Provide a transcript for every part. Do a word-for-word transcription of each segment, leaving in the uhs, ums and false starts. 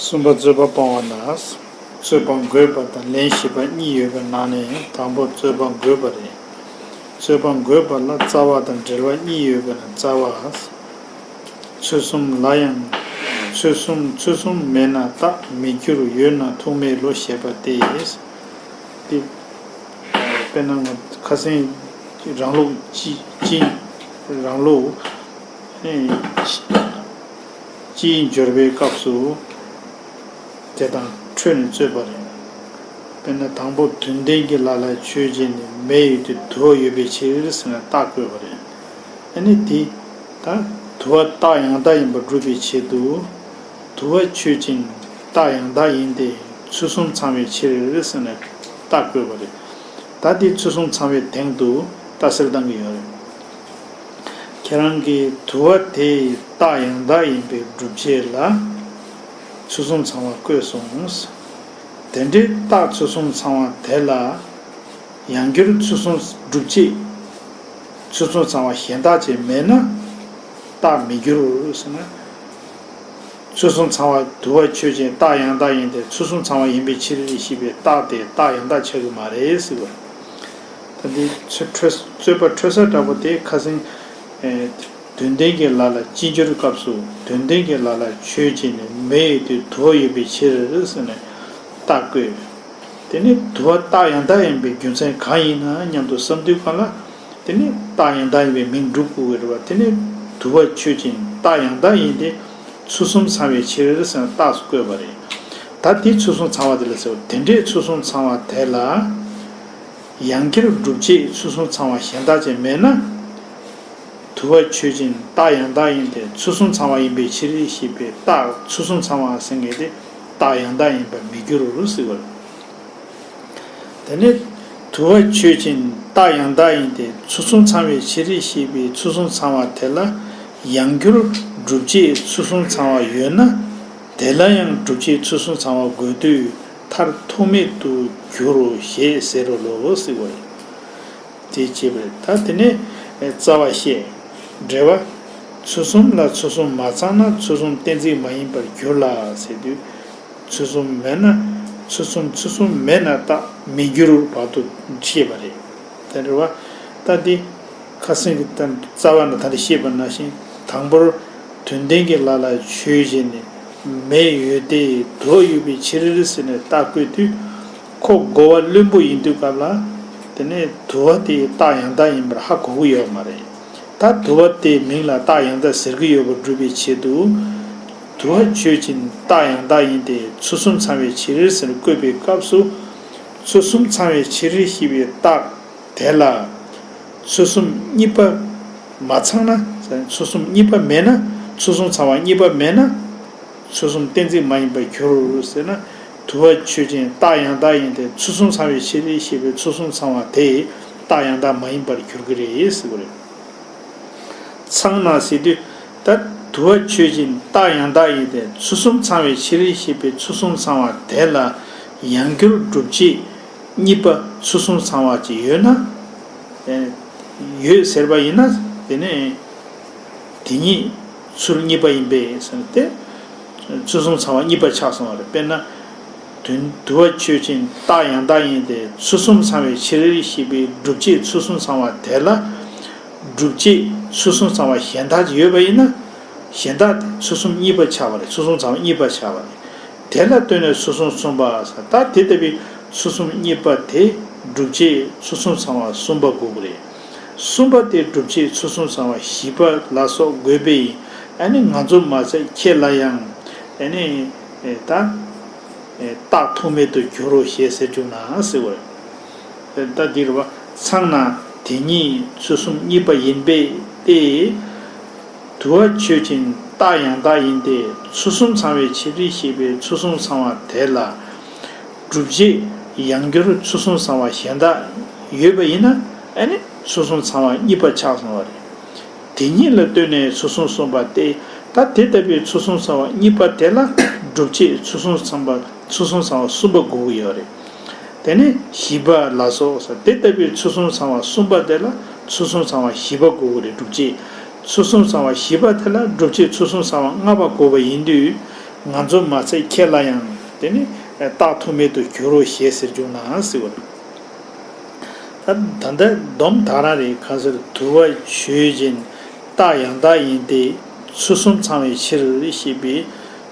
གསུམ་པ་རྩོད་པ་སྤོང་བ་ན། རྩོད་པ་འགོད་པ་དང་ལན་ཞིབ་པ་གཉིས་ཡོད་པའི་ནང་ནས་དང་པོ་རྩོད་པ་འགོད་པ་རེད། རྩོད་པ་འགོད་པ་ལ་རྩ་བ་དང་འབྲེལ་བ་གཉིས་ཡོད་པའི་ནང་རྩ་བ། ཚུལ་གསུམ་ལ་ཡང་། ཚུལ་གསུམ་ཚུལ་གསུམ་མེད་ན་རྟགས་མི་འགྱུར་ཡོད་ན་ཐུག་མེད་ལོ་ཞེས་པ་སྟེ། དེ་དཔེར་ན་ང་ཁ་སང་རང་ལུགས་སྤྱི་སྤྱི་རང་ལུགས་ཨེ་སྤྱིའི་སྦྱོར་བའི་སྐབས་སུ་དེ་དང་འཕྲོས་ནས་རྩོད་པ་རེད། དཔེར་ན་དང་པོ་དོན་ལྡན་གྱི་ལ་ལ་ཆོས་ཅན་ནི་མེ་ཡོད་དུས་དུ་བ་ཡོད་པའི་ཕྱིར་ཟེར་ནས་རྟགས་བཀོད་པ་རེད། ཨ་ནི་དེ་ད་དུ་བ་རྟགས་ཡང་དག་ཡིན་པར་སྒྲུབ་པའི་ཆེད་དུ། དུ་བ་ཆོས་ཅན་རྟགས་ཡང་དག་ཡིན་ཏེ་ཚུལ་གསུམ་ཚང་བའི་ཕྱིར་ཟེར་ནས་རྟགས་བཀོད་པ་རེད། ད་དེ་ཚུལ་གསུམ་ཚང་བའི་སྟེང་དུ་རྟགས་གསལ་བཏང་གི་ཡོད་རེད། ཁྱེད་རང་གིས་དུ་བ་དེ་རྟགས་ཡང་དག་ཡིན་པའི་སྒྲུབ་བྱེད་ལ་ཚུལ་གསུམ་ཚང་བ་བཀོད་སོང་། དེ་འདྲའི་རྟགས་ཚུལ་གསུམ་ཚང་བ་དེ་ལ་ཡང་བསྐྱར་ཚུལ་གསུམ་སྒྲུབ་བྱེད་ཚུལ་གསུམ་ཚང་བ་གཞན་དག་ཅིག་མེད་ན་རྟགས་མི་འགྱུར་ཟེར་ན། ཚུལ་གསུམ་ཚང་བ་དུ་བ་ཆོས་ཅན་རྟགས་ཡང་དག་ཡིན་ཏེ་ཚུལ་གསུམ་ཚང་བ་ཡིན་པའི་ཕྱིར་ཞེས་པའི་རྟགས་དེ་རྟགས་ཡང་དག་ཆགས་ཀྱི་མ་རེད་ཟེར་བ། ད་འདི་ཚུལ་འཕྲོས་རྩོད་པ་འཕྲོས་ས་འདྲ་པོ་དེ་ཁ་སང་། ཨེ། དོན་ལྡན་གྱི་ལ་ལ་སྤྱི་སྦྱོར་སྐབས་སུ་དོན་ལྡན་གྱི་ལ་ལ་ཆོས་ཅན་ནི་མེ་ཡོད་དུས་དུ་བ་ཡོད་པའི་ཕྱིར་ཟེར་ནས་རྟགས་བཀོད། དེ་ནི་དུ་བ་རྟགས་ཡང་དག་ཡིན་པའི་རྒྱུ་མཚན་གང་ཡིན་ན་སྙམ་དུ་བསམ་དུས་གང་ལ། དེ་ནི་རྟགས་ཡང་དག་ཡིན་པའི་མིང་སྒྲུབ་དགོས་ཀྱི་རེད་བ། དེ་ནི་དུ་བ་ཆོས་ཅན་རྟགས་ཡང་དག་ཡིན་ཏེ་ཚུལ་གསུམ་ཚང་བའི་ཕྱིར་ཟེར་ནས་རྟགས་སུ་བཀོད་པ་རེད། ད་དེ་ཚུལ་གསུམ་ཚང་བ་དེ་ལ་ཟེར་བ། དེ་འདྲའི་ཚུལ་གསུམ་ཚང་བ་དེ་ལ་ཡང་བསྐྱར་སྒྲུབ་བྱེད་ཚུལ་གསུམ་ཚང་བ་གཞན་དག་ཅིག་མེད་ན། དུ་བ་ཆོས་ཅན་རྟགས་ཡང་དག་ཡིན་ཏེ་ཚུལ་གསུམ་ཚང་བ་ཡིན་པའི་ཕྱིར་ཞེས་པའི་རྟགས་ཚུལ་གསུམ་ཚང་བ་ཟེར་མཁན་དེ་རྟགས་ཡང་དག་ཡིན་པར་མི་འགྱུར་རོ་ཟེར་བ། དེ་ནས་དུ་བ་ཆོས་ཅན་རྟགས་ཡང་དག་ཡིན་ཏེ་ཚུལ་གསུམ་ཚང་བའི་ཕྱིར་ཞེས་པའི་ཚུལ་གསུམ་ཚང་བ་དེ་ལ་ཡང་བསྐྱར་སྒྲུབ་བྱེད་ཚུལ་གསུམ་ཚང་བ་ཡོད་ན། དེ་ལ་ཡང་སྒྲུབ་བྱེད་ཚུལ་གསུམ་ཚང་བ་དགོས་དུས་མཐར་ཐུག་མེད་དུ་འགྱུར་རོ་ཞེས་ཟེར་རོ་ལོ་ཟེར་བ་རེད། དེ་བྱས་པ་རེད། ད་དེ་ནས་རྩ་བ་བཤད། འགྲེལ་བ། ཚུལ་གསུམ་ལ་ཚུལ་གསུམ་མ་ཚང་ན་ཚུལ་གསུམ་གཏན་ཚིགས་མ་ཡིན་པར་འགྱུར་ལ་ཟེར་དུས། ཚུལ་གསུམ་མེད་ན་ཚུལ་གསུམ་ཚུལ་གསུམ་མེད་ན་རྟགས་མི་འགྱུར་བར་དུ་བཤད་པ་རེད། དེ་འགྲེལ་བ། ད་འདི་ཁ་སང་གི་ད་རྩ་བ་ནས་ད་འདི་བཤད་པ་ནང་བཞིན་དང་པོར་དོན་ལྡན་གྱི་ལ་ལ་ཆོས་ཅན་ནི་མེ་ཡོད་དེ་དུ་བ་ཡོད་པའི་ཕྱིར་ཟེར་ནས་རྟགས་བཀོད་དུས། ཁོ་རྒོལ་བ་བླུན་པོ་ཡིན་དུས་སྐབས་ལ། དེ་ནས་དུ་བ་དེ་རྟགས་ཡང་དག་ཡིན་པར་ཧ་གོ་གི་ཡོད་མ་རེད། ད་དུ་བ་དེའི་མིང་ལ་རྟགས་ཡང་དག་ཟེར་གྱི་ཡོད་པར་སྒྲུབ་པའི་ཆེད་དུ། དུ་བ་ཆོས་ཅན་རྟགས་ཡང་དག་ཡིན་ཏེ་ཚུལ་གསུམ་ཚང་བའི་ཕྱིར་ཟེར་བཀོད་པའི་སྐབས་སུ། ཚུལ་གསུམ་ཚང་བའི་ཕྱིར་ཞེས་པའི་རྟགས་དེ་ལ། ཚུལ་གསུམ་གཉིས་པ་མ་ཚང་ན། ཚུལ་གསུམ་གཉིས་པ་མེད་ན། ཚུལ་གསུམ་ཚང་བ་གཉིས་པ་མེད་ན། ཚུལ་གསུམ་གཏན་ཚིགས་མ་ཡིན་པར་འགྱུར་ཟེར་ན། དུ་བ་ཆོས་ཅན་རྟགས་ཡང་དག་ཡིན་ཏེ་ཚུལ་གསུམ་ཚང་བའི་ཕྱིར་ཞེས་པའི་ཚུལ་གསུམ་ཚང་བ་དེ་རྟགས་ཡང་དག་མ་ཡིན་པར་འགྱུར་གྱི་རེད་ཟེར་བ་རེད། ཚང་ན་ཟེར་དུས། ད་དུ་བ་ཆོས་ཅན་རྟགས་ཡང་དག་ཡིན་ཏེ་ཚུལ་གསུམ་ཚང་བའི་ཕྱིར་ཞེས་པའི་ཚུལ་གསུམ་ཚང་བ་དེ་ལ་ཡང་བསྐྱར་སྒྲུབ་བྱེད་གཉིས་པ་ཚུལ་གསུམ་ཚང་བ་ཅིག་ཡོད་ན། ཡོད་ཟེར་བ་ཡིན་ན། དེ་ནས་དེ་ཉིད་ཚུལ་གཉིས་པ་ཡིན་པས་ཟེར་ཏེ། ཚུལ་གསུམ་ཚང་བ་གཉིས་པ་ཆགས་སོང་བ་རེད། དཔེར་ན། དོན་དུ་བ་ཆོས་ཅན་རྟགས་ཡང་དག་ཡིན་ཏེ་ཚུལ་གསུམ་ཚང་བའི་ཕྱིར་ཞེས་པའི་སྒྲུབ་བྱེད་ཚུལ་གསུམ་ཚང་བ་དེ་ལ། སྒྲུབ་བྱེད་ཚུལ་གསུམ་ཚང་བ་གཞན་དག་ཅིག་ཡོད་པ་ཡིན་ན། གཞན་དག་དེ་ཚུལ་གསུམ་གཉིས་པ་ཆགས་པ་རེད། ཚུལ་གསུམ་ཚང་བ་གཉིས་པ་ཆགས་པ་རེད། དེ་ལ་ལྟོས་ནས་ཚུལ་གསུམ་གསུམ་པ་ཟེར། ད་དེ་ལྟ་བུའི་ཚུལ་གསུམ་གཉིས་པ་དེ་སྒྲུབ་བྱེད་ཚུལ་གསུམ་ཚང་བ་གསུམ་པ་དགོས་ཀྱི་རེད། གསུམ་པ་དེ་སྒྲུབ་བྱེད་ཚུལ་གསུམ་ཚང་བ་བཞི་པ་ལ་སོགས་དགོས་པས། ཨ་ནི་ང་ཚོ་མ་ཚད་ཁྱེད་ལ་ཡང་། ཨ་ནི། ད། རྟགས་ཐུག་མེད་དུ་འགྱུར་རོ་ཞེས་ཟེར་བཅུག་ན་ཟེར་བ་རེད། ད་འདིར་བ་ཚང་ན་དེ་ཉིད་ཚུལ་གསུམ་གཉིས་པ་ཡིན་པས་ཏེ། དུ་བ་ཆོས་ཅན་རྟགས་ཡང་དག་ཡིན་ཏེ་ཚུལ་གསུམ་ཚང་བའི་ཕྱིར་ཞེས་པའི་ཚུལ་གསུམ་ཚང་བ་དེ་ལ། སྒྲུབ་བྱེད་ཡང་བསྐྱར་ཚུལ་གསུམ་ཚང་བ་གཞན་དག་ཡོད་པ་ཡིན་ན། ཨ་ནི་ཚུལ་གསུམ་ཚང་བ་གཉིས་པ་ཆགས་སོང་བ་རེད། དེ་ཉིད་ལ་ལྟོས་ནས་ཚུལ་གསུམ་གསུམ་པ་སྟེ། ད་དེ་ལྟ་བུའི་ཚུལ་གསུམ་གསུམ་པ་གཉིས་པ་དེ་ལ་སྒྲུབ་བྱེད་ཚུལ་གསུམ་གསུམ་པ་ཚུལ་གསུམ་གསུམ་པ་གསུམ་པ་དགོས་ཀྱི་ཡོད་རེད། དེ་ནས་བཞི་པ་ལ་སོགས་ཟེར། དེ་ལྟ་བུའི་ཚུལ་གསུམ་གསུམ་པ་གསུམ་པ་དེ་ལ་ཚུལ་གསུམ་གསུམ་པ་བཞི་པ་དགོས་ཀྱི་རེད། སྒྲུབ་བྱེད་ཚུལ་གསུམ་གསུམ་པ་བཞི་པ་དེ་ལ་སྒྲུབ་བྱེད་ཚུལ་གསུམ་གསུམ་པ་ལྔ་པ་དགོས་པ་ཡིན་དུས། ང་ཚོ་མ་ཚད་ཁྱེད་ལ་ཡང་དེ་ནི་རྟགས་ཐུག་མེད་དུ་གྱུར་རོ་ཞེས་ཟེར་བྱུང་ན་ཟེར་བ་རེད། ད་ད་ལྟ་སྡོམ་ད་རང་རེད། གང་ཟེར། དུ་བ་ཆོས་ཅན། རྟགས་ཡང་དག་ཡིན་ཏེ། ཚུལ་གསུམ་ཚང་བའི་ཕྱིར་ཞེས་པའི།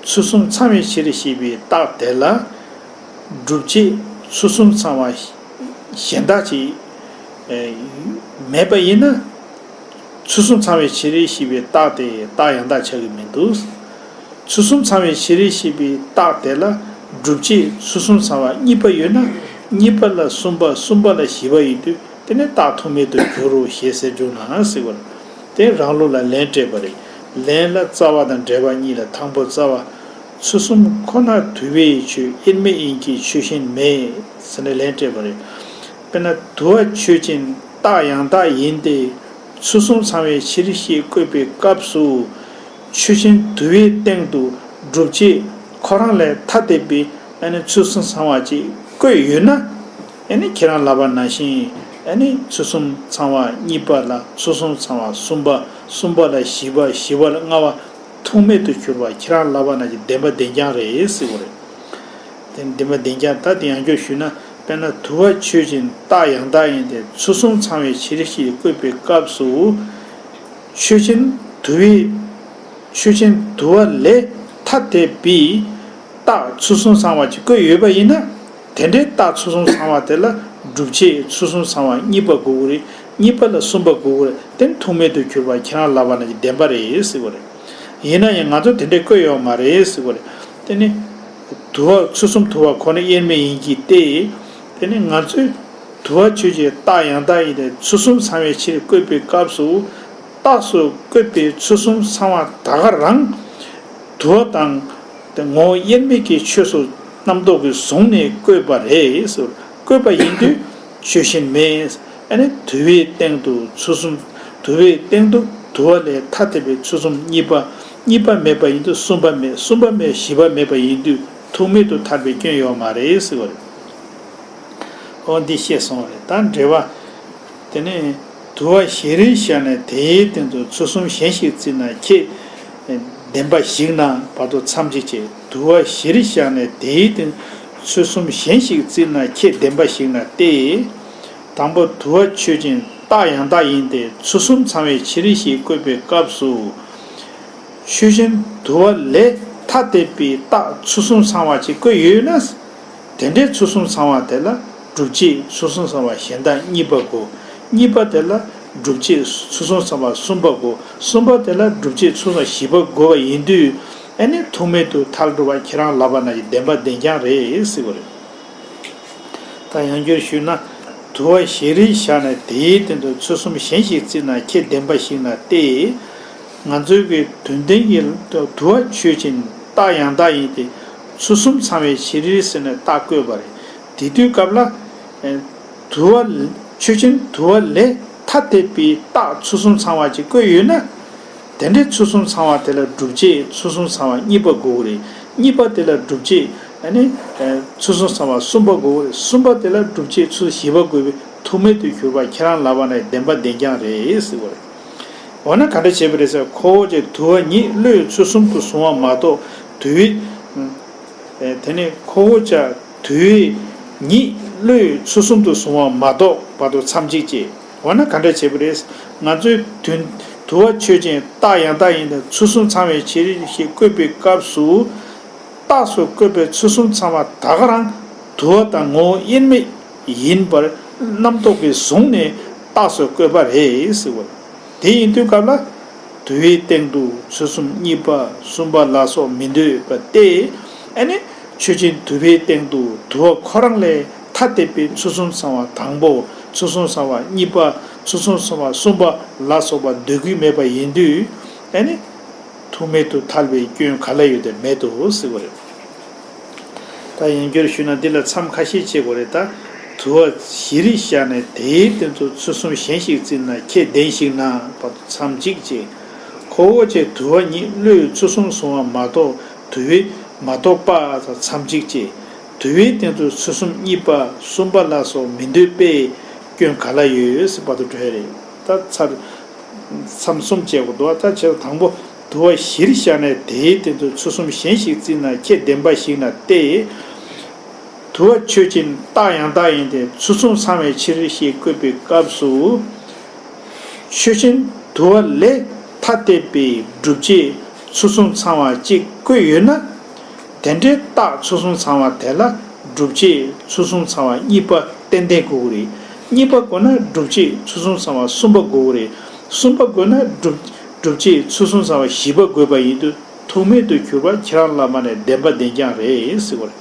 ཚུལ་གསུམ་ཚང་བའི་ཕྱིར་ཞེས་པའི་རྟགས་དེ་ལ། སྒྲུབ་བྱེད་ཚུལ་གསུམ་ཚང་བ་གཞན་དག་ཅིག་མེད་པ་ཡིན་ན། ཚུལ་གསུམ་ཚང་བའི་ཕྱིར་ཞེས་པའི་རྟགས་དེ་རྟགས་ཡང་དག་ཆགས་ཀྱི་མི་འདུག། ཚུལ་གསུམ་ཚང་བའི་ཕྱིར་ཞེས་པའི་རྟགས་དེ་ལ། སྒྲུབ་བྱེད་ཚུལ་གསུམ་ཚང་བ་གཉིས་པ་ཡོད་ན། གཉིས་པ་ལ་གསུམ་པ། གསུམ་པ་ལ་བཞི་པ་ཡིན་དུས། དེ་ནི་རྟགས་ཐུག་མེད་དུ་འགྱུར་རོ་ཞེས་ཟེར་བྱུང་ན་ཟེར་བ་རེད། དེ་རང་ལུགས་ལ་ལན་སྤྲད་པ་རེད། ལན་ལ་རྩ་བ་དང་འགྲེལ་པ་གཉིས་ལ། དང་པོ་རྩ་བ། ཚུལ་གསུམ་ཁོ་ན་དུ་བའི་ཆོས། དབྱེར་མེད་ཡིན་གྱི་ཆོས་གཞན་མེད། ཟེར་ནས་ལན་སྤྲད་པ་རེད། དཔེར་ན། དུ་བ་ཆོས་ཅན། རྟགས་ཡང་དག་ཡིན་ཏེ། ཚུལ་གསུམ་ཚང་བའི་ཕྱིར་ཞེས་བཀོད་པའི་སྐབས་སུ། ཆོས་ཅན་དུ་བའི་སྟེང་དུ་སྒྲུབ་བྱེད་ཁོ་རང་ལས་ཐ་དད་པའི་ཨ་ནི་ཚུལ་གསུམ་ཚང་བ་ཅིག་བཀོད་ཡོད་ན། ཨ་ནི་ཁྱེད་རང་ལབ་པ་ནང་བཞིན། ཨ་ནི་ཚུལ་གསུམ་ཚང་བ་གཉིས་པ་ལ། ཚུལ་གསུམ་ཚང་བ་གསུམ་པ། གསུམ་པ་ལ་བཞི་པ། བཞི་པ་ལ་ལྔ་པ། ཐུག་མེད་དུ་གྱུར་པ་ཁྱེད་རང་ལབ་པ་ནང་བཞིན་བདེན་པ་བདེན་རྐྱང་རེད་ཟེར་བ་རེད། དེ་བདེན་པ་བདེན་རྐྱང་། ད་དེ་ཡང་བསྐྱར་ཞུས་ན། དཔེར་ན། དུ་བ་ཆོས་ཅན། རྟགས་ཡང་དག་ཡིན་ཏེ། ཚུལ་གསུམ་ཚང་བའི་ཕྱིར་ཞེས་བཀོད་པའི་སྐབས་སུ། ཆོས་ཅན་དུ་བའི། ཆོས་ཅན་དུ་བ་ལས་ཐ་དད་པའི་རྟགས་ཚུལ་གསུམ་ཚང་བ་ཅིག་བཀོད་ཡོད་པ་ཡིན་ན། དེ་འདྲའི་རྟགས་ཚུལ་གསུམ་ཚང་བ་དེ་ལ་སྒྲུབ་བྱེད་ཚུལ་གསུམ་ཚང་བ་གཉིས་པ་དགོས་ཀྱི་རེད། གཉིས་པ་ལ་གསུམ་པ་དགོས་ཀྱི་རེད། དེ་ནི་ཐུག་མེད་དུ་གྱུར་པ་ཁྱེད་རང་ལབ་པ་ནང་བཞིན་བདེན་པ་རེད་ཟེར་བ་རེད། ཡིན་ན་ཡང་ང་ཚོ་དེ་འདྲས་བཀོད་ཡོད་མ་རེད་ཟེར་བ་རེད། དེ་ནི། དུ་བ། ཚུལ་གསུམ་དུ་བ་ཁོ་ན་དབྱེར་མེད་ཡིན་གྱི་སྟེ། དེ་ནི་ང་ཚོས་དུ་བ་ཆོས་ཅན། རྟགས་ཡང་དག་ཡིན་ཏེ། ཚུལ་གསུམ་ཚང་བའི་ཕྱིར་བཀོད་པའི་སྐབས་སུ། རྟགས་སུ་བཀོད་པའི་ཚུལ་གསུམ་ཚང་བ་ད་ག་རང་དུ་བ་དང་དེ་ངོ་བོ་དབྱེར་མེད་ཀྱི་ཆོས་སུ་རྣམ་རྟོག་གིས་བཟུང་ནས་བཀོད་པ་རེད་ཟེར། བཀོད་པ་ཡིན་དུས་ཆོས་གཞན་མེད། ཨ་ནི་དུ་བའི་སྟེང་དུ་ཚུལ་གསུམ། དུ་བའི་སྟེང་དུ་དུ་བ་ལས་ཐ་དད་པའི་ཚུལ་གསུམ་གཉིས་པ། གཉིས་པ་མེད་པ་ཡིན་དུས་གསུམ་པ་མེད། གསུམ་པ་མེད། བཞི་པ་མེད་པ་ཡིན་དུས་ཐུག་མེད་དུ་ཐལ་བའི་སྐྱོན་ཡོད་མ་རེད་ཟེར་བ་རེད། འོ་འདི་བཤད་སོང་བ་རེད། ད་འགྲེལ་བ། དེ་ནས་དུ་བ་གཞན་རིག་བཞག་ནས་དེའི་སྟེང་དུ་ཚུལ་གསུམ་གཞན་ཞིག་བརྩིས་ན་ཁྱེད་བདེན་པ་ཞིག་ན་བར་དུ་མཚམས་གཅིག་བྱེད། དུ་བ་གཞན་རིག་བཞག་ནས་དེའི་སྟེང་ཚུལ་གསུམ་གཞན་ཞིག་བརྩིས་ན་ཁྱེད་བདེན་པ་ཞིག་ན་སྟེ། དང་པོ། དུ་བ་ཆོས་ཅན། རྟགས་ཡང་དག་ཡིན་ཏེ། ཚུལ་གསུམ་ཚང་བའི་ཕྱིར་ཞེས་བཀོད་པའི་སྐབས་སུ། ཆོས་ཅན་དུ་བ་ལས་ཐ་དད་པའི་རྟགས་ཚུལ་གསུམ་ཚང་བ་ཅིག་བཀོད་ཡོད་ན། དེ་འདྲའི་ཚུལ་གསུམ་ཚང་བ་དེ་ལ་སྒྲུབ་བྱེད་ཚུལ་གསུམ་ཚང་བ་གཞན་དག་གཉིས་པ་དགོས། གཉིས་པ་དེ་ལ་སྒྲུབ་བྱེད་ཚུལ་གསུམ་ཚང་བ་གསུམ་པ་དགོས། གསུམ་པ་དེ་ལ་སྒྲུབ་བྱེད་ཚུལ་གསུམ་བཞི་པ་དགོས་པ་ཡིན་དུས། ཨ་ནི་ཐུག་མེད་དུ་ཐལ་འགྲོ་བ་ཁྱེད་རང་ལབ་པ་ནང་བཞིན་བདེན་པ་བདེན་རྐྱང་རེད་ཟེར་བ་རེད། ད་ཡང་བསྐྱར་ཞུས་ན། དུ་བ་གཞན་རིག་བཞག་ནས་དེའི་སྟེང་དུ་ཚུལ་གསུམ་གཞན་ཞིག་བརྩིས་ན་ཁྱེད་བདེན་པ་ཞིག་ན་སྟེ། ང་ཚོའི་གི་དོན་ལྡན་གྱི་དུ་བ་ཆོས་ཅན། རྟགས་ཡང་དག་ཡིན་ཏེ། ཚུལ་གསུམ་ཚང་བའི་ཕྱིར་ཟེར་ནས་རྟགས་བཀོད་པ་རེད། དེ་དུས་སྐབས་ལ། ཨེ། དུ་བ། ཆོས་ཅན་དུ་བ་ལས་ཐ་དད་པའི་རྟགས་ཚུལ་གསུམ་ཚང་བ་ཅིག་བཀོད་ཡོད་ན། དེ་འདྲའི་ཚུལ་གསུམ་ཚང་བ་དེ་ལ་སྒྲུབ་བྱེད་ཚུལ་གསུམ་ཚང་བ་གཉིས་པ་དགོས་ཀྱི་རེད། གཉིས་པ་དེ་ལ་སྒྲུབ་བྱེད། ཨ་ནི། ཨེ། ཚུལ་གསུམ་ཚང་བ་གསུམ་པ་དགོས་ཀྱི་རེད། གསུམ་པ་དེ་ལ་སྒྲུབ་བྱེད་ཚུལ་བཞི་པ་དགོས་པས་ཐུག་མེད་དུ་གྱུར་པ་ཁྱེད་རང་ལབ་པ་ནི་བདེན་པ་བདེན་རྐྱང་རེད་ཟེར་བ་རེད། འོ་ན་ག་འདྲ་བྱེད་པ་རེད་ཟེར། ཁོ་བོ་ཅག་དུ་བ་ཉིད་བློས་ཚུལ་གསུམ་དུ་བཟུང་བ་མ་གཏོགས་དུ་བའི། ཨེ། དེ་ནི་ཁོ་བོ་ཅག་དུ་བ་ཉིད་བློས་ཚུལ་གསུམ་དུ་བཟུང་བ་མ་གཏོགས་བར་དུ་མཚམས་གཅིག་བྱེད། འོ་ན་ག་འདྲ་བྱེད་པ་རེད། ང་ཚོའི་དོན། དུ་བ་ཆོས་ཅན། རྟགས་ཡང་དག་ཡིན་ཏེ། ཚུལ་གསུམ་ཚང་བའི་ཕྱིར་ཞེས་བཀོད་པའི་སྐབས་སུ། རྟགས་སུ་བཀོད་པའི་ཚུལ་གསུམ་ཚང་བ་ད་ག་རང་དུ་བ་དང་ངོ་བོ་དབྱེར་མེད་ཡིན་པར་རྣམ་རྟོག་གིས་བཟུང་ནས་རྟགས་སུ་བཀོད་པ་རེད་ཟེར་བ། དེ་ཡིན་དུས་སྐབས་ལ། དུ་བའི་སྟེང་དུ་ཚུལ་གསུམ་གཉིས་པ་གསུམ་པ་ལ་སོགས་མི་འདོད་པ་སྟེ། ཨ་ནི་ཆོས་ཅན་དུ་བའི་སྟེང་དུ་དུ་བ་ཁོ་རང་ལས་ཐ་དད་པའི་ཚུལ་གསུམ་ཚང་བ་དང་པོ། ཚུལ་གསུམ་ཚང་བ་གཉིས་པ། ཚུལ་གསུམ་ཚང་བ་གསུམ་པ་ལ་སོགས་པ་འདོད་ཀྱི་མེད་པ་ཡིན་དུས། ཨ་ནི། ཐུག་མེད་དུ་ཐལ་བའི་སྐྱོན་ག་ལ་ཡོད་དེ་མེད་དོ་ཟེར་བ་རེད། ད་ཡང་བསྐྱར་ཞུས་ན་འདི་ལ་མཚམས་ཁ་ཤས་བཅད་དགོས་རེད་ད། དུ་བ་གཞན་རིག་བཞག་ནས་དེའི་སྟེང་དུ་ཚུལ་གསུམ་གཞན་ཞིག་བརྩིས་ན་ཁྱེད་བདེན་ཞིག་ན་བར་དུ་མཚམས་གཅིག་བཅད། ཁོ་བོ་ཅག་དུ་བ་ཉིད་བློས་ཚུལ་གསུམ་བཟུང་བ་མ་གཏོགས་དུ་བའི་མ་གཏོགས་པ་དང་མཚམས་གཅིག་བཅད། དུ་བའི་སྟེང་དུ་ཚུལ་གསུམ་གཉིས་པ་གསུམ་པ་ལ་སོགས་མི་འདོད་པས་སྐྱོན་ག་ལ་ཡོད་ཟེར་བར་དུ་འགྲོ་ཡ་རེད། ད་ཚར། མཚམས་གསུམ་བཅད་དགོས་འདུག་ད་བྱས་དང་པོ། དུ་བ་བཞིར་བཞག་ནས་དེའི་སྟེང་དུ་ཚུལ་གསུམ་གཞན་ཞིག་བརྩིས་ན་ཁྱད་ལྡན་པ་ཞིག་ན་སྟེ། དུ་བ་ཆོས་ཅན་རྟགས་ཡང་དག་ཡིན་ཏེ་ཚུལ་གསུམ་ཚང་བའི་ཕྱིར་ཞེས་བཀོད་པའི་སྐབས་སུ། ཆོས་ཅན་དུ་བ་ལས་ཐ་དད་པའི་སྒྲུབ་བྱེད་ཚུལ་གསུམ་ཚང་བ་གཅིག་བཀོད་ཡོད་ན། དེ་འདྲའི་རྟགས་ཚུལ་གསུམ་ཚང་བ་དེ་ལ་སྒྲུབ་བྱེད་ཚུལ་གསུམ་ཚང་བ་གཉིས་པ་ཏན་ཏན་དགོས་ཀྱི་རེད། གཉིས་པ་དགོས་ན་སྒྲུབ་བྱེད་ཚུལ་གསུམ་ཚང་བ་གསུམ་པ་དགོས་ཀྱི་རེད། གསུམ་པ་དགོས་ན་སྒྲུབ་སྒྲུབ་བྱེད་ཚུལ་གསུམ་ཚང་བ་བཞི་པ་དགོས་པ་ཡིན་དུས་ཐུག་མེད་དུ་གྱུར་པ་ཁྱེད་རང་ལ་མ་ནས་བདེན་པ་བདེན་རྐྱང་རེད་ཟེར་བ་རེད།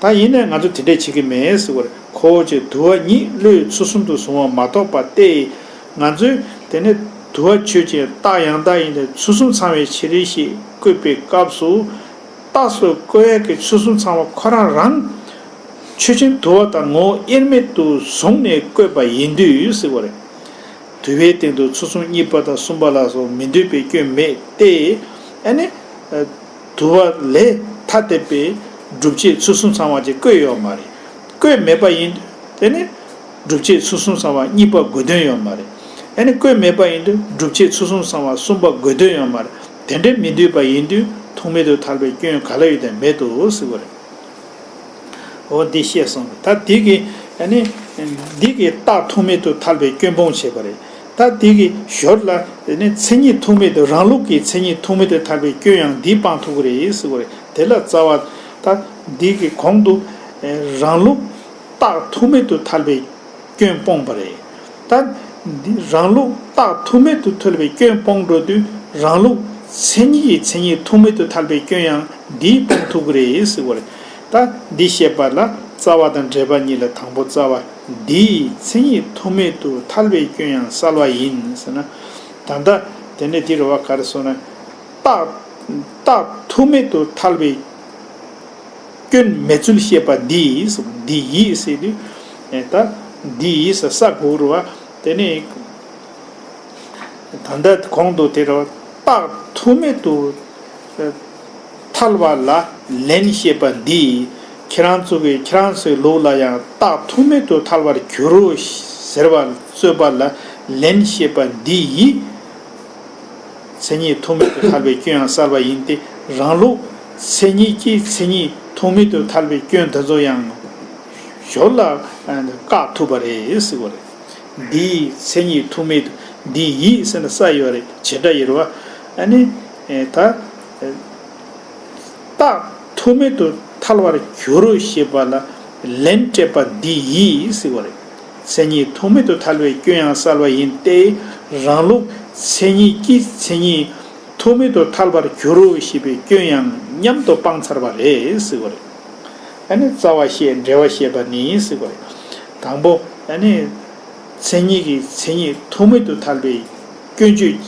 ད་ཡིན་ནའི་ང་ཚོ་དེ་འདྲས་བྱེད་ཀྱི་མེད་ཟེར་བ་རེད། ཁོ་བོ་ཅིག་དུ་བ་ཉིད་བློས་ཚུལ་གསུམ་དུ་བཟུང་བ་མ་གཏོགས་པ་སྟེ། ང་ཚོས་དེ་ནི་དུ་བ་ཆོས་ཅན་རྟགས་ཡང་དག་ཡིན་ཏེ་ཚུལ་གསུམ་ཚང་བའི་ཕྱིར་ཞེས་བཀོད་པའི་སྐབས་སུ། རྟགས་སུ་བཀོད་ཡས་ཀྱི་ཚུལ་གསུམ་ཚང་བ་ཁོ་རང་རང་ཆོས་ཅན་དུ་བ་དང་ངོ་བོ་དབྱེར་མེད་དུ་བཟུང་ནས་བཀོད་པ་ཡིན་དུས་ཟེར་བ་རེད། དུ་བའི་སྟེང་དུ་ཚུལ་གསུམ་གཉིས་པ་དང་གསུམ་པ་ལ་སོགས་མི་འདོད་པའི་སྐྱོན་མེད་དེ། ཨ་ནི། དུ་བ་ལས་ཐ་དད་པའི་སྒྲུབ་བྱེད་ཚུལ་གསུམ་ཚང་བ་ཅིག་བཀོད་ཡོད་མ་རེད། བཀོད་མེད་པ་ཡིན་དུས་དེ་ནི། སྒྲུབ་བྱེད་ཚུལ་གསུམ་ཚང་བ་གཉིས་པ་དགོས་དོན་ཡོད་མ་རེད། ཨ་ནི་བཀོད་མེད་པ་ཡིན་དུས་སྒྲུབ་བྱེད་ཚུལ་གསུམ་ཚང་བ་གསུམ་པ་དགོས་དོན་ཡོད་མ་རེད། དེ་འདྲའི་མི་འདོད་པ་ཡིན་དུས་ཐུག་མེད་དུ་ཐལ་བའི་སྐྱོན་ག་ལ་ཡོད་དེ་མེད་དོ་ཟེར་བ་རེད། འོ་འདི་བཤད་སོང་། ད་འདི་གི་ཨ་ནི་འདི་གི་རྟགས་ཐུག་མེད་དུ་ཐལ་བའི་སྐྱོན་སྤོང་བྱེད་པ་རེད། ད་འདི་གི་ཞོར་ལ་ཨ་ནི་མཚན་ཉིད་ཐུག་མེད་དུ་རང་ལུགས་ཀྱི་མཚན་ཉིད་ཐུག་མེད་དུ་ཐལ་བའི་སྐྱོན་ཡང་འདིས་སྤང་ཐུབ་ཀྱི་རེད་ཟེར་བ་རེད། དེ་ལ་རྩ་བ། ད་འདི་གི་གོང་དུ་རང་ལུགས་རྟགས་ཐུག་མེད་དུ་ཐལ་བའི་སྐྱོན་སྤོང་བ་རེད། ད་འདི་རང་ལུགས་རྟགས་ཐུག་མེད་དུ་ཐལ་བའི་སྐྱོན་སྤོང་འགྲོ་དུས་རང་ལུགས་མཚན་ཉིད་ཀྱི་མཚན་ཉིད་ཐུག་མེད་དུ་ཐལ་བའི་སྐྱོན་ཡང་འདིས་སྤོང་ཐུབ་ཀྱི་རེད་ཟེར་བ་རེད། ད་འདི་བཤད་པ་ལ་རྩ་བ་དང་འགྲེལ་པ་གཉིས་ལ་དང་པོ་རྩ་བ། འདིས་མཚན་ཉིད་ཐུག་མེད་དུ་ཐལ་བའི་སྐྱོན་ཡང་བསལ་བ་ཡིན་ཟེར་ན། ད་ལྟ་དེ་ནས་འདི་རེད་བ། ག་རེ་ཟེར་ན། རྟགས་རྟགས་ཐུག་མེད་དུ་ཐལ་བའི་སྐྱོན་མེད་ཚུལ་བཤད་པ་འདི་ཡིས། འདི་ཡིས་ཟེར་དུས། ཨེ་ད་འདི་ཡིས་ཟེར་ས་གོ་རུ་བ། དེ་ནས་ད་ལྟ་གོང་དུ་དེ་རུ་རྟགས་ཐུག་མེད་དུ་ཐལ་བ་ལ་ལན་བཤད་པ་འདི། ཁྱེད་རང་ཚོ་གི་ཁྱེད་རང་ཚོའི་ལུགས་ལ་ཡང་རྟགས་ཐུག་མེད་དུ་ཐལ་བར་འགྱུར་རོ་ཟེར་བ་རྩོད་པ་ལ་ལན་བཤད་པ་འདི་ཡིས། མཚན་ཉིད་ཐུག་མེད་དུ་ཐལ་བའི་སྐྱོན་ཡང་བསལ་བ་ཡིན་ཏེ། རང་ལུགས་མཚན་ཉིད་ཀྱིས་མཚན་ཉིད་ཐུག་མེད་དུ་ཐལ་བའི་སྐྱོན་དེ་ཚོ་ཡང་ཞོར་ལ་བཀག་ཐུབ་པ་རེད་ཟེར་བ་རེད། འདིའི་མཚན་ཉིད་ཐུག་མེད་དུ། འདི་ཡིས་ཟེར་ན་ས་ཡོད་རེད། བྱེད་སྒྲ་ཡོད་རེད་བ། ཨ་ནི་ད་རྟགས་ཐུག་མེད་དུ་ཐལ་བར་འགྱུར་རོ་ཞེས་པ་ལ་ལན་སྤྲད་པ་འདི་ཡིས་ཟེར་བ་རེད། མཚན་ཉིད་ཐུག་མེད་དུ་ཐལ་བའི་སྐྱོན་ཡང་བསལ་བ་ཡིན་ཏེ། རང་ལུགས་མཚན་ཉིད་ཀྱིས་མཚན་ཉིད་ཐུག་མེད་དུ་ཐལ་བར་འགྱུར་རོ་ཞེས་པའི་སྐྱོན་ཡང་མཉམ་དུ་སྤངས་ཚར་བ་རེད་ཟེར་བ་རེད། ཨ་ནི་རྩ་བ་བཤད། འགྲེལ་བ་བཤད་པ་ནི་ཟེར་བ་རེད། དང་པོ་ཨ་ནི་མཚན་ཉིད་ཀྱིས་མཚན་ཉིད་ཐུག་མེད་དུ་ཐལ་བའི་སྐྱོན་བརྗོད་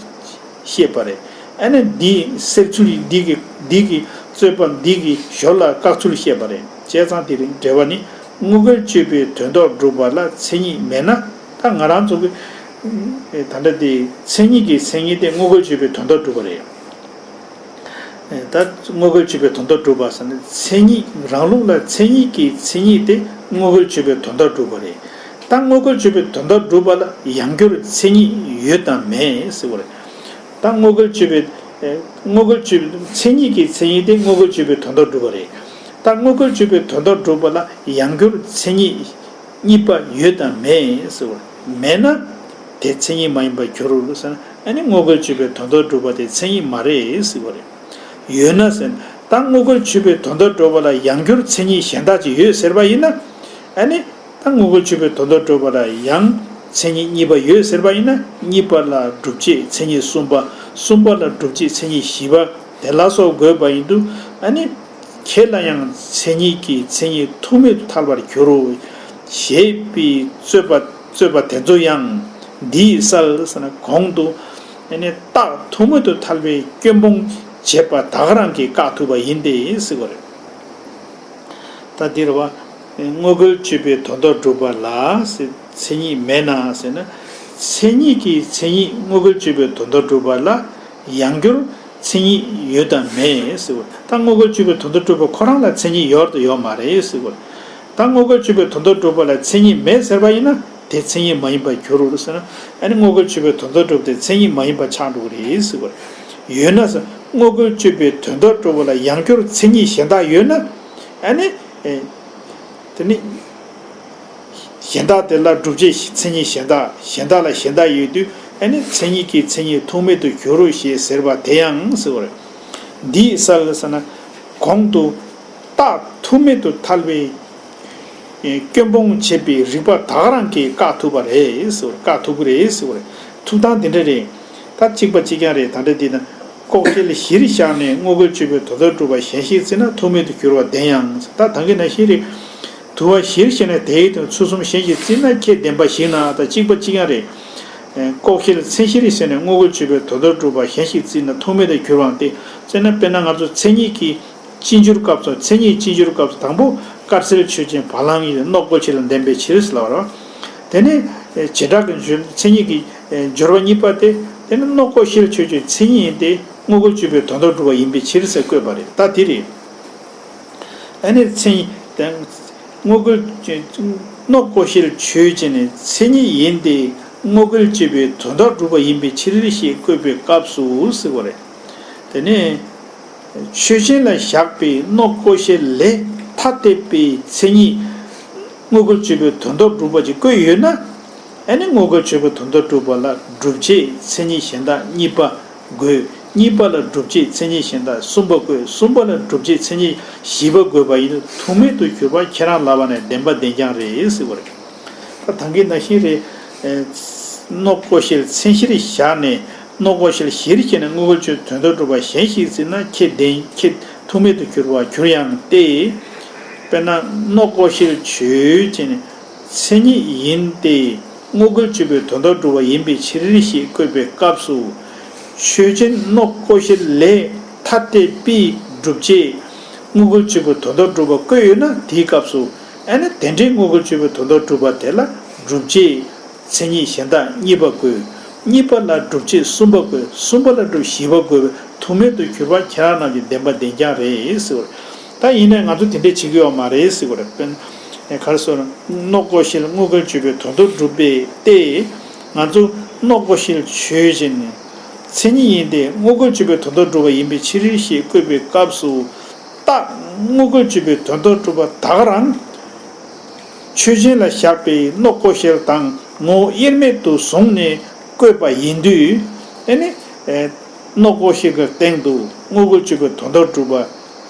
བཤད་པ་རེད། ཨ་ནི་འདིའི་སེལ་ཚུལ། འདི་གི་འདི་གི་རྩོད་པ་འདི་གི་ཞོར་ལ་བཀག་ཚུལ་བཤད་པ་རེད། བྱས་ཙང་དེ་རིང་འགྲེལ་བ་ནི། དངོས་འགལ་གཅོད་པའི་དོན་དག་སྒྲུབ་པ་ལ་མཚན་ཉིད་མེད་ན། ད་ང་རང་ཚོ་གི་ད་ལྟ་དེ་མཚན་ཉིད་ཀྱི་མཚན་ཉིད་དེ་དངོས་འགལ་གཅོད་པའི་དོན་དག་སྒྲུབ་པ་རེད། ད་དངོས་འགལ་གཅོད་པའི་དོན་དག་སྒྲུབ་པ་ཟེར་ན། མཚན་ཉིད་རང་ལུགས་ལ་མཚན་ཉིད་ཀྱི་མཚན་ཉིད་དེ་དངོས་འགལ་གཅོད་པའི་དོན་དག་སྒྲུབ་པ་རེད། ད་དངོས་འགལ་གཅོད་པའི་དོན་དག་སྒྲུབ་པ་ལ་ཡང་སྒྱུར་མཚན་ཉིད་ཡོད་དམ་མེད་ཟེར་བ་རེད། ད་དངོས་འགལ་གཅོད་པའི་ཨེ། དངོས་འགལ་གཅོད་པའི་མཚན་ཉིད་ཀྱི་མཚན་ཉིད་དེ་དངོས་འགལ་གཅོད་པའི་དོན་དག་སྒྲུབ་པ་རེད། ད་དངོས་འགལ་གཅོད་པའི་དོན་དག་སྒྲུབ་པ་ལ་ཡང་སྒྱུར་མཚན་ཉིད་གཉིས་པ་ཡོད་དམ་མེད་ཟེར་བ་རེད། མེད་ན་དེ་མཚན་ཉིད་མ་ཡིན་པར་འགྱུར་རོ་ཟེར་ན། ཨ་ནི་དངོས་འགལ་གཅོད་པའི་དོན་དག་སྒྲུབ་པ་དེ་མཚན་ཉིད་མ་རེད་ཟེར་བ་རེད། ཡོད་ན་ཟེར་ན། ད་དངོས་འགལ་གཅོད་པའི་དོན་དག་སྒྲུབ་པ་ལ་ཡང་སྒྱུར་མཚན་ཉིད་གཞན་དག་ཅིག་ཡོད་ཟེར་བ་ཡིན་ན། ཨ་ནི་ད་དངོས་འགལ་གཅོད་པའི་དོན་དག་སྒྲུབ་པ་ལ་ཡང་མཚན་ཉིད་གཉིས་པ་ཡོད་ཟེར་བ་ཡིན་ན། གཉིས་པ་ལ་སྒྲུབ་བྱེད་མཚན་ཉིད་གསུམ་པ། གསུམ་པ་ལ་སྒྲུབ་བྱེད་མཚན་ཉིད་བཞི་པ་དེ་ལ་སོགས་དགོས་པ་ཡིན་དུས། ཨ་ནི་ཁྱེད་ལ་ཡང་མཚན་ཉིད་ཀྱི་མཚན་ཉིད་ཐུག་མེད་དུ་ཐལ་བར་འགྱུར་རོ་ཞེས་པའི་རྩོད་པ་རྩོད་པ་དེ་ཚོ་ཡང་འདིས་བསལ་ཟེར་ན། གོང་དུ་ཨ་ནི་རྟགས་ཐུག་མེད་དུ་ཐལ་བའི་སྐྱོན་སྤོང་བྱེད་པ་ད་ག་རང་གིས་བཀག་ཐུབ་པ་ཡིན་ཏེ་ཟེར་བ་རེད། ད་འདིར་བ། དངོས་འགལ་གཅོད་པའི་དོན་དག་སྒྲུབ་པ་ལ་མཚན་ཉིད་མེད་ན་ཟེར་ན། མཚན་ཉིད་ཀྱི་མཚན་ཉིད་དངོས་འགལ་གཅོད་པའི་དོན་དག་སྒྲུབ་པ་ལ་ཡང་སྒྱུར་མཚན་ཉིད་ཡོད་དམ་མེད་ཟེར་བ། ད་དངོས་འགལ་གཅོད་པའི་དོན་དག་སྒྲུབ་པ་ཁོ་རང་ལ་མཚན་ཉིད་ཡོད་དང་ཡོད་མ་རེད་ཟེར་བ། ད་དངོས་འགལ་གཅོད་པའི་དོན་དག་སྒྲུབ་པ་ལ་མཚན་ཉིད་མེད་ཟེར་བ་ཡིན་ན། དེ་མཚན་ཉིད་མ་ཡིན་པར་འགྱུར་རོ་ཟེར་ན། ཨ་ནི་དངོས་འགལ་གཅོད་པའི་དོན་དག་སྒྲུབ་པ་དེ་མཚན་ཉིད་མ་ཡིན་པ་ཆགས་འགྲོ་གི་རེད་ཟེར་བ། ཡོད་ན་ཟེར། དངོས་འགལ་གཅོད་པའི་དོན་དམ་གྲུབ་པ་ལ་ཡང་སྐྱར་མཚན་ཉིད་གཞན་དག་ཡོད་ན། ཨ་ནི། ཨེ། དེ་ནི། གཞན་དག་དེ་ལ་སྒྲུབ་བྱེད་མཚན་ཉིད་གཞན་དག་གཞན་དག་ལ་གཞན་དག་ཡོད་དུས། ཨ་ནི་མཚན་ཉིད་ཀྱི་མཚན་ཉིད་ཐུག་མེད་དུ་འགྱུར་རོ་ཞེས་ཟེར་བ་དེ་ཡང་ཟེར་བ་རེད། འདིས་གསལ་ཟེར་ན། གོང་དུ། རྟགས་ཐུག་མེད་དུ་ཐལ་བའི། ཨེ། སྐྱོན་སྤོང་བྱེད་པའི་རིགས་པ་ད་ག་རང་གིས་བཀག་ཐུབ་པ་རེད་ཟེར་བ་རེད། བཀག་ཐུབ་ཀྱི་རེད་ཟེར་བ་རེད། ཐུག་སྟངས་དེ་འདྲ་རེད། ད་གཅིག་པ་གཅིག་རྐྱང་རེད། ད་འདྲ་འདི་ན། ལྐོག་བཤད་གཞིར་བཞག་ནས་དངོས་འགལ་གཅོད་པའི་དོན་དམ་གྲུབ་པ་གཞན་ཞིག་བརྩིས་ན་ཐུག་མེད་དུ་འགྱུར་བ་བདེན་ཡང་། ད་ད་གིན་ནང་བཞིན་རེད། དུ་བ་གཞིར་བཞག་ནས་དེའི་དོན་ཚུལ་གསུམ་གཞན་ཞིག་བརྩིས་ན་ཁྱད་ལྡན་པ་ཞིག་ན། ད་གཅིག་པ་གཅིག་རྐྱང་རེད། ལྐོག་བཤད་མཚན་གཞིར་བཞག་ནས་དངོས་འགལ་གཅོད་པའི་དོན་དམ་གྲུབ་པ་གཞན་ཞིག་བརྩིས་ན་ཐུག་མེད་དུ་འགྱུར་བའང་སྟེ། དཔེར་ན། དཔེར་ན་ང་ཚོ་མཚན་ཉིད་ཀྱི་སྤྱི་སྦྱོར་སྐབས་སུ། མཚན་ཉིད་སྤྱི་སྦྱོར་སྐབས་སུ་དང་པོ་དཀར་གསལ་ཆོས་ཅན། བ་ལང་ཡིན་ལ་ནོག་ལྐོག་ཤལ་ལ་ལྡན་པའི་ཕྱིར་ཟེར་ལབ་པ་རེད། དེ་ནས་བྱེ་བྲག་གི་སྦྱོར། མཚན་ཉིད་ཀྱི་སྦྱོར་བ་གཉིས་པ་སྟེ། དེ་ནི་ནོག་ལྐོག་ཤལ་ཆོས་ཅན་མཚན་ཉིད་ཡིན་ཏེ། དངོས་འགལ་གཅོད་པའི་དོན་དམ་གྲུབ་པ་ཡིན་པའི་ཕྱིར་ཟེར་བཀོད་པ་རེད། ད་དེ་རེད། ཨ་ནི་མཚན་ཉིད་དང་། དངོས་འགལ། ནོག་ལྐོག་ཤལ་ཆོས་ཅན་ནི་མཚན་ཉིད་ཡིན་ཏེ། དངོས་འགལ་གཅོད་པའི་དོན་དམ་གྲུབ་པ་ཡིན་པའི་ཕྱིར་ཞེས་བཀོད་པའི་སྐབས་སུ་ཟེར་བ་རེད། དེ་ནས། ཆོས་ཅན་ལ་བཞག་པའི་ནོག་ལྐོག་ཤལ་ལས་ཐ་དད་པའི་མཚན་ཉིད་དངོས་འགལ་གཅོད་པའི་དོན་དམ་གྲུབ་པ་ཅིག་བཀོད་ཡོད་ན། ཨ་ནི་དངོས་འགལ་གཅོད་པའི་དོན་དམ་གྲུབ་པ་ལ་སྒྲུབ་བྱེད་མཚན་ཉིད་གཞན་དག་གཉིས་པ་དགོས། གཉིས་པ་ལ་སྒྲུབ་བྱེད་མཚན་ཉིད་གཞན་དག་གསུམ་པ་དགོས། གསུམ་པ་ལ་སྒྲུབ་བྱེད་མཚན་ཉིད་བཞི་པ་དགོས་པ་ཡིན་ན། ཐུག་མེད་དུ་གྱུར་པ་ཁྱེད་རང་ལབ་པ་ནས་བདེན་པ་བདེན་རྐྱང་རེད་ཟེར་བ་རེད། ད་ད་གིན་ནང་བཞིན་རེད། ནོག་ལྐོག་ཤལ་མཚན་གཞིར་བཞག་ནས། ནོག་ལྐོག་ཤལ་གཞིར་བཞག་ནས་དངོས་འགལ་གཅོད་དོན་དམ་གྲུབ་པ་གཞན་ཞིག་བརྩིས་ན་ཁྱད་ལྡན། ཁྱད། ཐུག་མེད་དུ་གྱུར་པར་གྱུར་ཡང་སྟེ། དཔེར་ན། ནོག་ལྐོག་ཤལ་ཆོས་ཅན་མཚན་ཉིད་ཡིན་ཏེ། དངོས་འགལ་གཅོད་པའི་དོན་དམ་གྲུབ་པ་ཡིན་པའི་ཕྱིར་ཞེས་བཀོད་པའི་སྐབས་སུ། ཆོས་ཅན་ནོག་ལྐོག་ཤལ་ལས་ཐ་དད་པའི་སྒྲུབ་བྱེད་དངོས་འགལ་གཅོད་པའི་དོན་དམ་གྲུབ་པ་བཀོད་ཡོད་ན། དེའི་སྐབས་སུ། ཨ་ནི་དེ་འདྲའི་དངོས་འགལ་གཅོད་པའི་དོན་དམ་གྲུབ་པ་དེ་ལ་སྒྲུབ་བྱེད་མཚན་ཉིད་གཞན་དག་གཉིས་པ་དགོས། གཉིས་པ་ལ་སྒྲུབ་བྱེད་གསུམ་པ་དགོས། གསུམ་པ་ལ་སྒྲུབ་བྱེད་བཞི་པ་དགོས་པས། ཐུག་མེད་དུ་གྱུར་པ་ཁྱེད་རང་རྣམས་ཀྱི་བདེན་པ་བདེན་རྐྱང་རེད་ཟེར་བ་རེད། ད་ཡིན་ནའི་ང་ཚོ་དེ་འདྲས་བྱེད་ཀྱི་ཡོད་མ་རེད་ཟེར་བ་རེད། དཔེར་ན། ག་རེ་ཟེར་ན། ནོག་ལྐོག་ཤལ་དངོས་འགལ་གཅོད་པའི་དོན་དམ་གྲུབ་པས་ཏེ། ང་ཚོ་ནོག་ལྐོག་ཤལ་ཆོས་ཅན་ནི་མཚན་ཉིད་ཡིན་ཏེ། དངོས་འགལ་གཅོད་པའི་དོན་དམ་གྲུབ་པ་ཡིན་པའི་ཕྱིར་ཞེས་བཀོད་པའི་སྐབས་སུ། རྟགས་དངོས་འགལ་གཅོད་པའི་དོན་དམ་གྲུབ་པ་ད་ག་རང་། ཆོས་ཅན་ལ་བཞག་པའི་ནོག་ལྐོག་ཤལ་དང་ངོ་བོ་དབྱེར་མེད་དུ་བཟུང་ནས་བཀོད་པ་ཡིན་དུས། ཨ་ནི། ཨེ། ནོག་ལྐོག་ཤལ་གྱི་སྟེང་དུ་དངོས་འགལ་གཅོད་པའི་དོན་དམ་གྲུབ་པ་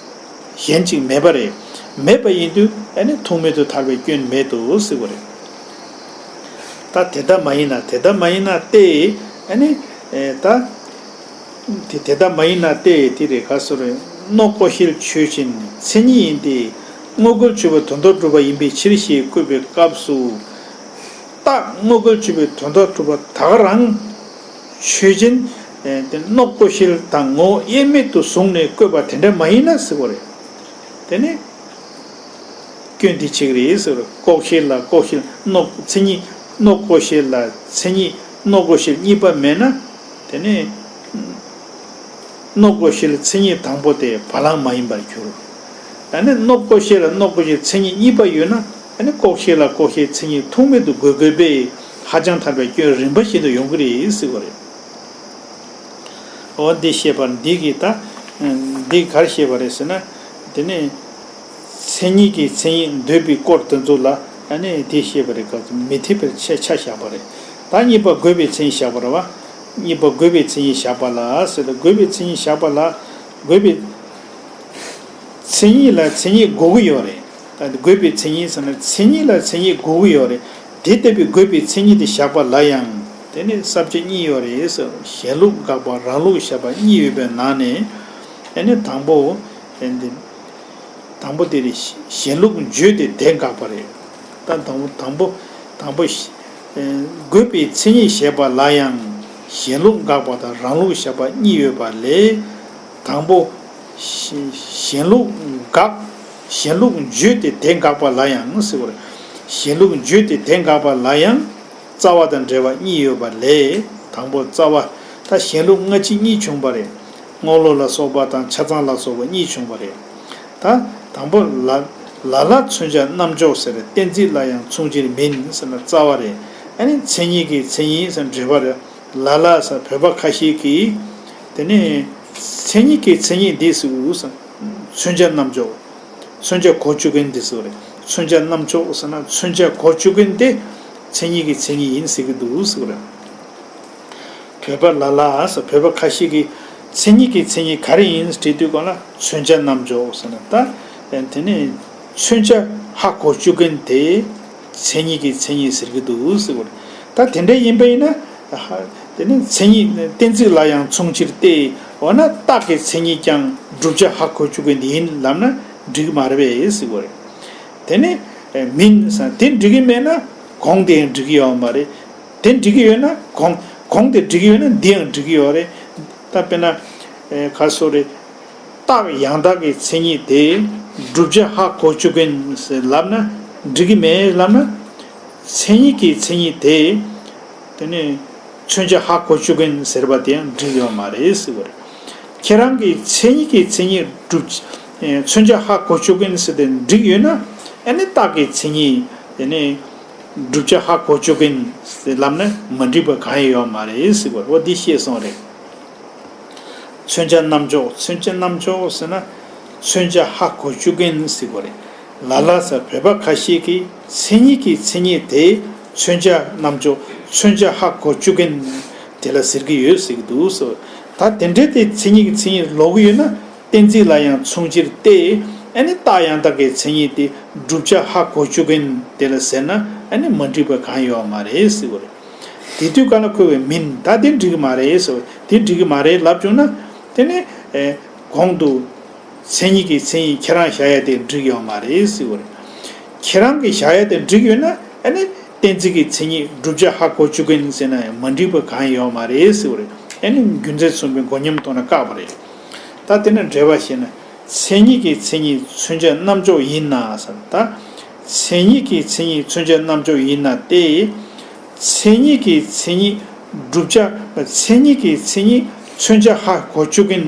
གཞན་གཅིག་མེད་པ་རེད། མེད་པ་ཡིན་དུས། ཨ་ནི་ཐུག་མེད་དུ་ཐལ་བའི་སྐྱོན་མེད་དོ་ཟེར་བ་རེད། ད་དེ་ལྟ་མ་ཡིན་ན། དེ་ལྟ་མ་ཡིན་ན་སྟེ། ཨ་ནི། ཨེ། ད། དེ་དེ་ལྟ་མ་ཡིན་ན་སྟེ། དེ་རེད། ག་རེ་ཟེར་རེད། ནོག་ལྐོག་ཤལ་ཆོས་ཅན་མཚན་ཉིད་ཡིན་ཏེ། དངོས་འགལ་གཅོད་པའི་དོན་དམ་གྲུབ་པ་ཡིན་པའི་ཕྱིར་ཞེས་བཀོད་པའི་སྐབས་སུ། རྟགས་དངོས་འགལ་གཅོད་པའི་དོན་དམ་གྲུབ་པ་ད་ག་རང་ཆོས་ཅན། ཨེ། དེ་ནོག་ལྐོག་ཤལ་དང་ངོ་བོ་དབྱེར་མེད་དུ་བཟུང་ནས་བཀོད་པ་དེ་འདྲ་མ་ཡིན་ན་ཟེར་བ་རེད། དེ་ནི། སྐྱོན་དེ་ཆེ་གི་རེད་ཟེར། ལྐོག་ཤལ་ལ་ལྐོག་ཤལ། ནོག་མཚན་ཉིད། ནོག་ལྐོག་ཤལ་ལ་མཚན་ཉིད། ནོག་ལྐོག་ཤལ་གཉིས་པ་མེད་ན། དེ་ནི་ནོག་ལྐོག་ཤལ་མཚན་ཉིད་དང་པོ་དེ་བ་ལང་མ་ཡིན་པར་འགྱུར། ཨ་ནི་ནོག་ལྐོག་ཤལ་ལ་ནོག་ལྐོག་ཤལ་མཚན་ཉིད་གཉིས་པ་ཡོད་ན། ཨ་ནི་ལྐོག་ཤལ་ལ་ལྐོག་ཤལ་མཚན་ཉིད་ཐུག་མེད་དུ་འགོད་དགོས་པས། ཧ་ཅང་ཐལ་བའི་སྐྱོན་རིམ་པ་བཞིན་དུ་ཡོང་གི་རེད་ཟེར་བ་རེད། འོ་འདི་བཤད་པར། འདི་གིས་ད། འདི་ག་རེ་བཤད་པ་རེད་ཟེར་ན། དེ་ནས་མཚན་ཉིད་ཀྱི་མཚན་ཉིད་འདོད་པའི་སྐོར་དེ་ཚོ་ལ། ཨ་ནི་དེ་བཤད་པ་རེད། ག་ཚོད་མི་འཐད་པའི་ཆ་ཆ་བཞག་པ་རེད། ད་གཉིས་པ་དགོས་པའི་མཚན་ཉིད་བཞག་པ་རེད་བ། གཉིས་པ་དགོས་པའི་མཚན་ཉིད་བཞག་པ་ལ་ཟེར་ཏེ། དགོས་པའི་མཚན་ཉིད་བཞག་པ་ལ། དགོས་པའི་མཚན་ཉིད་ལ་མཚན་ཉིད་དགོས་ཀྱི་ཡོད་རེད། ད་དགོས་པའི་མཚན་ཉིད་ཟེར་ན། མཚན་ཉིད་ལ་མཚན་ཉིད་དགོས་ཀྱི་ཡོད་རེད། དེ་ལྟ་བུའི་དགོས་པའི་མཚན་ཉིད་དེ་བཞག་པ་ལ་ཡང་། དེ་ནི་ས་བཅད་གཉིས་ཡོད་རེད་ཟེར། གཞན་ལུགས་དགག་པ། རང་ལུགས་བཞག་པ་གཉིས་ཡོད་པའི་ནང་ནས། ཨ་ནི་དང་པོ། ཨ་ནི་དང་པོ་དེ་རེད། གཞན་ལུགས་བརྗོད་དེ་དེ་དགག་པ་རེད། ད་དང་པོ། དང་པོ། དང་པོ། ཨ། དགོས་པའི་མཚན་ཉིད་བཞག་པ་ལ་ཡང་གཞན་ལུགས་དགག་པ་དང་རང་ལུགས་བཞག་པ་གཉིས་ཡོད་པ་ལས། དང་པོ། གཞན་ལུགས་དགག་གཞན་ལུགས་བརྗོད་དེ་དེ་དགག་པ་ལ་ཡང་ཟེར་བ་རེད། གཞན་ལུགས་བརྗོད་དེ་དེ་དགག་པ་ལ་ཡང་རྩ་བ་དང་འབྲེལ་བ་གཉིས་ཡོད་པ་ལས། དང་པོ་རྩ་བ། ད་གཞན་ལུགས་སྔ་ཕྱི་གཉིས་བྱུང་བ་རེད། རྔོག་ལོག་ལ་སོགས་པ་དང་ཆ་ཚང་ལ་སོགས་པ་གཉིས་བྱུང་བ་རེད། ད་དང་པོ་ལ། ལ་ལ་མཚོན་བྱ་རྣམ་འཇོག་ཟེར། གཏན་ཚིགས་ལ་ཡང་མཚུངས་ཕྱིར་མིན་ཟེར་ན་རྩ་བ་རེད། ཨ་ནི་མཚན་ཉིད་ཀྱི་མཚན་ཉིད་ཟེར་འགྲེལ་པ་རེད། ལ་ལ་ཟེར་བོད་པ་ཁ་ཤས་ཀྱིས། དེ་ནས་མཚན་ཉིད་ཀྱི་མཚན་ཉིད་འདི་ཟེར་དུས་མཚོན་བྱ་རྣམ་འཇོག་མཚོན་བྱ་གོ་ཆོད་མཁན་འདི་ཟེར་བ་རེད། མཚོན་བྱ་རྣམ་འཇོག་ཟེར་ན་མཚོན་བྱ་གོ་ཆོད་མཁན་དེ་མཚན་ཉིད་ཀྱི་མཚན་ཉིད་ཡིན་ཟེར་གྱི་འདུག་ཟེར་བ་རེད། བོད་པ་ལ་ལ་ཟེར་བོད་པ་ཁ་ཤས་ཀྱིས་མཚན་ཉིད་ཀྱི་མཚན་ཉིད་ག་རེ་ཡིན་དྲིས་དུས་སྒང་ལ་མཚོན་བྱ་རྣམ་འཇོག་ཟེར་ན། ད་དེ་ནས་མཚོན་བྱ་ཧ་གོ་ཆོད་མཁན་དེ་མཚན་ཉིད་ཀྱི་མཚན་ཉིད་ཟེར་གྱི་འདུག་ཟེར་བ་རེད། ད་དེ་འདྲ་ཡིན་པ་ཡིན་ན། ཧ། དེ་ནི་མཚན་ཉིད་གཏན་ཚིགས་ལ་ཡང་མཚུངས་ཕྱིར་ཏེ། འོ་ན་རྟགས་ཀྱི་མཚན་ཉིད་ཀྱང་བསྒྲུབ་བྱ་ཧ་གོ་ཆོད་མཁན་དེ་ཡིན་ལབ་ན་འགྲིག་གི་མ་རེད་པས་ཟེར་བ་རེད། དེ་ནི་མིན་ཟེར་དེ་འགྲིག་གི་མེད་ན་གོང་དེ་ཡང་འགྲིག་གི་ཡོད་མ་རེད། དེ་འགྲིག་གི་ཡོད་ན་གོང་གོང་དེ་འགྲིག་གི་ཡོད་ན་འདི་ཡང་འགྲིག་གི་ཡོད་རེད། ད་དཔེར་ན། ཨེ། ག་སོ་རེད། རྟགས་ཡང་དག་གི་མཚན་ཉིད་དེ་བསྒྲུབ་བྱ་ཧ་གོ་ཆོད་མཁན་ཟེར་ལབ་ན་འགྲིག་གི་མེད་ལབ་ན། མཚན་ཉིད་ཀྱི་མཚན་ཉིད་དེ། དེ་ནི་མཚོན་བྱ་ཧ་གོ་ཆོད་མཁན་ཟེར་བ་དེ་ཡང་འགྲིག་ཡོད་མ་རེད་ཟེར་བ་རེད། ཁྱེད་རང་གིས་མཚན་ཉིད་ཀྱི་མཚན་ཉིད་བསྒྲུབ། ཨེ། མཚོན་བྱ་ཧ་གོ་ཆོད་མཁན་ཟེར་དེ་འགྲིག་ཡོད་ན། ཨ་ནི་རྟགས་ཀྱི་མཚན་ཉིད་དེ་ནི་བསྒྲུབ་བྱ་ཧ་གོ་ཆོད་མཁན་ཟེར་ལབ་ན་མ་འགྲིག་པ་གང་ཡང་ཡོད་མ་རེད་ཟེར་བ་རེད། འོ་འདི་ཤེས་སོང་རེད། མཚོན་བྱ་རྣམ་འཇོག་མཚོན་བྱ་རྣམ་འཇོག་ཟེར་ན། མཚོན་བྱ་ཧ་གོ་ཆོད་མཁན་ཟེར་བ་རེད། ལ་ལ་ཟེར་བོད་པ་ཁ་ཤས་ཀྱིས་མཚན་ཉིད་ཀྱི་མཚན་ཉིད་དེ་མཚོན་བྱ་རྣམ་འཇོག་མཚོན་བྱ་ཧ་གོ་ཆོད་མཁན་དེ་ལ་ཟེར་གྱི་ཡོད་ཟེར་གྱི་འདུག་ཟེར། ད་དེ་འདྲའི་དེ་མཚན་ཉིད་ཀྱི་མཚན་ཉིད་ལོག་གི་ཡོད་ན་གཏན་ཚིགས་ལ་ཡང་མཚུངས་ཕྱིར་ཏེ། ཨ་ནི་རྟགས་ཡང་དག་གི་མཚན་ཉིད་དེ་བསྒྲུབ་བྱ་ཧ་གོ་ཆོད་མཁན་དེ་ལ་ཟེར་ན་ཨ་ནི་མ་འགྲིག་པ་གང་ཡོད་མ་རེད་ཟེར་བ་རེད། དེ་དུས་ག་ལ་ཁོ་བས་མིན་ད་དེ་འགྲིག་གི་མ་རེད་ཟེར་བ་དེ་འགྲིག་གི་མ་རེད་ལབ་བྱུང་ན། དེ་ནི་ཨེ། གོང་དུ་མཚན་ཉིད་ཀྱི་མཚན་ཉིད་ཁྱེད་རང་བཞག་ཡ་དེ་འགྲིག་ཡོད་མ་རེད་ཟེར་བ་རེད། ཁྱེད་རང་གིས་བཞག་ཡ་དེ་འགྲིག་ཡོད་ན་ཨ་ནི་གཏན་ཚིགས་ཀྱི་མཚན་ཉིད་བསྒྲུབ་བྱ་ཧ་གོ་ཆོད་མཁན་ཟེར་ན་ཡང་མ་འགྲིག་པ་གང་ཡོད་མ་རེད་ཟེར་བ་རེད། ཨ་ནི་རྒྱུ་མཚན་མཚུངས་པའི་མགོ་མཉམ་ཐོག་ན་བཀག་པ་རེད། ད་དེ་ནི་འགྲེལ་པ་བཤད་ན། མཚན་ཉིད་ཀྱི་མཚན་ཉིད་མཚོན་བྱ་རྣམ་འཇོག་ཡིན་ན་ཟེར། ད་མཚན་ཉིད་ཀྱི་མཚན་ཉིད་མཚོན་བྱ་རྣམ་འཇོག་ཡིན་ན་སྟེ། མཚན་ཉིད་ཀྱི་མཚན་ཉིད་བསྒྲུབ་བྱ་མཚན་ཉིད་ཀྱི་མཚན་ཉིད་མཚོན་བྱ་ཧ་གོ་ཆོད་མཁན་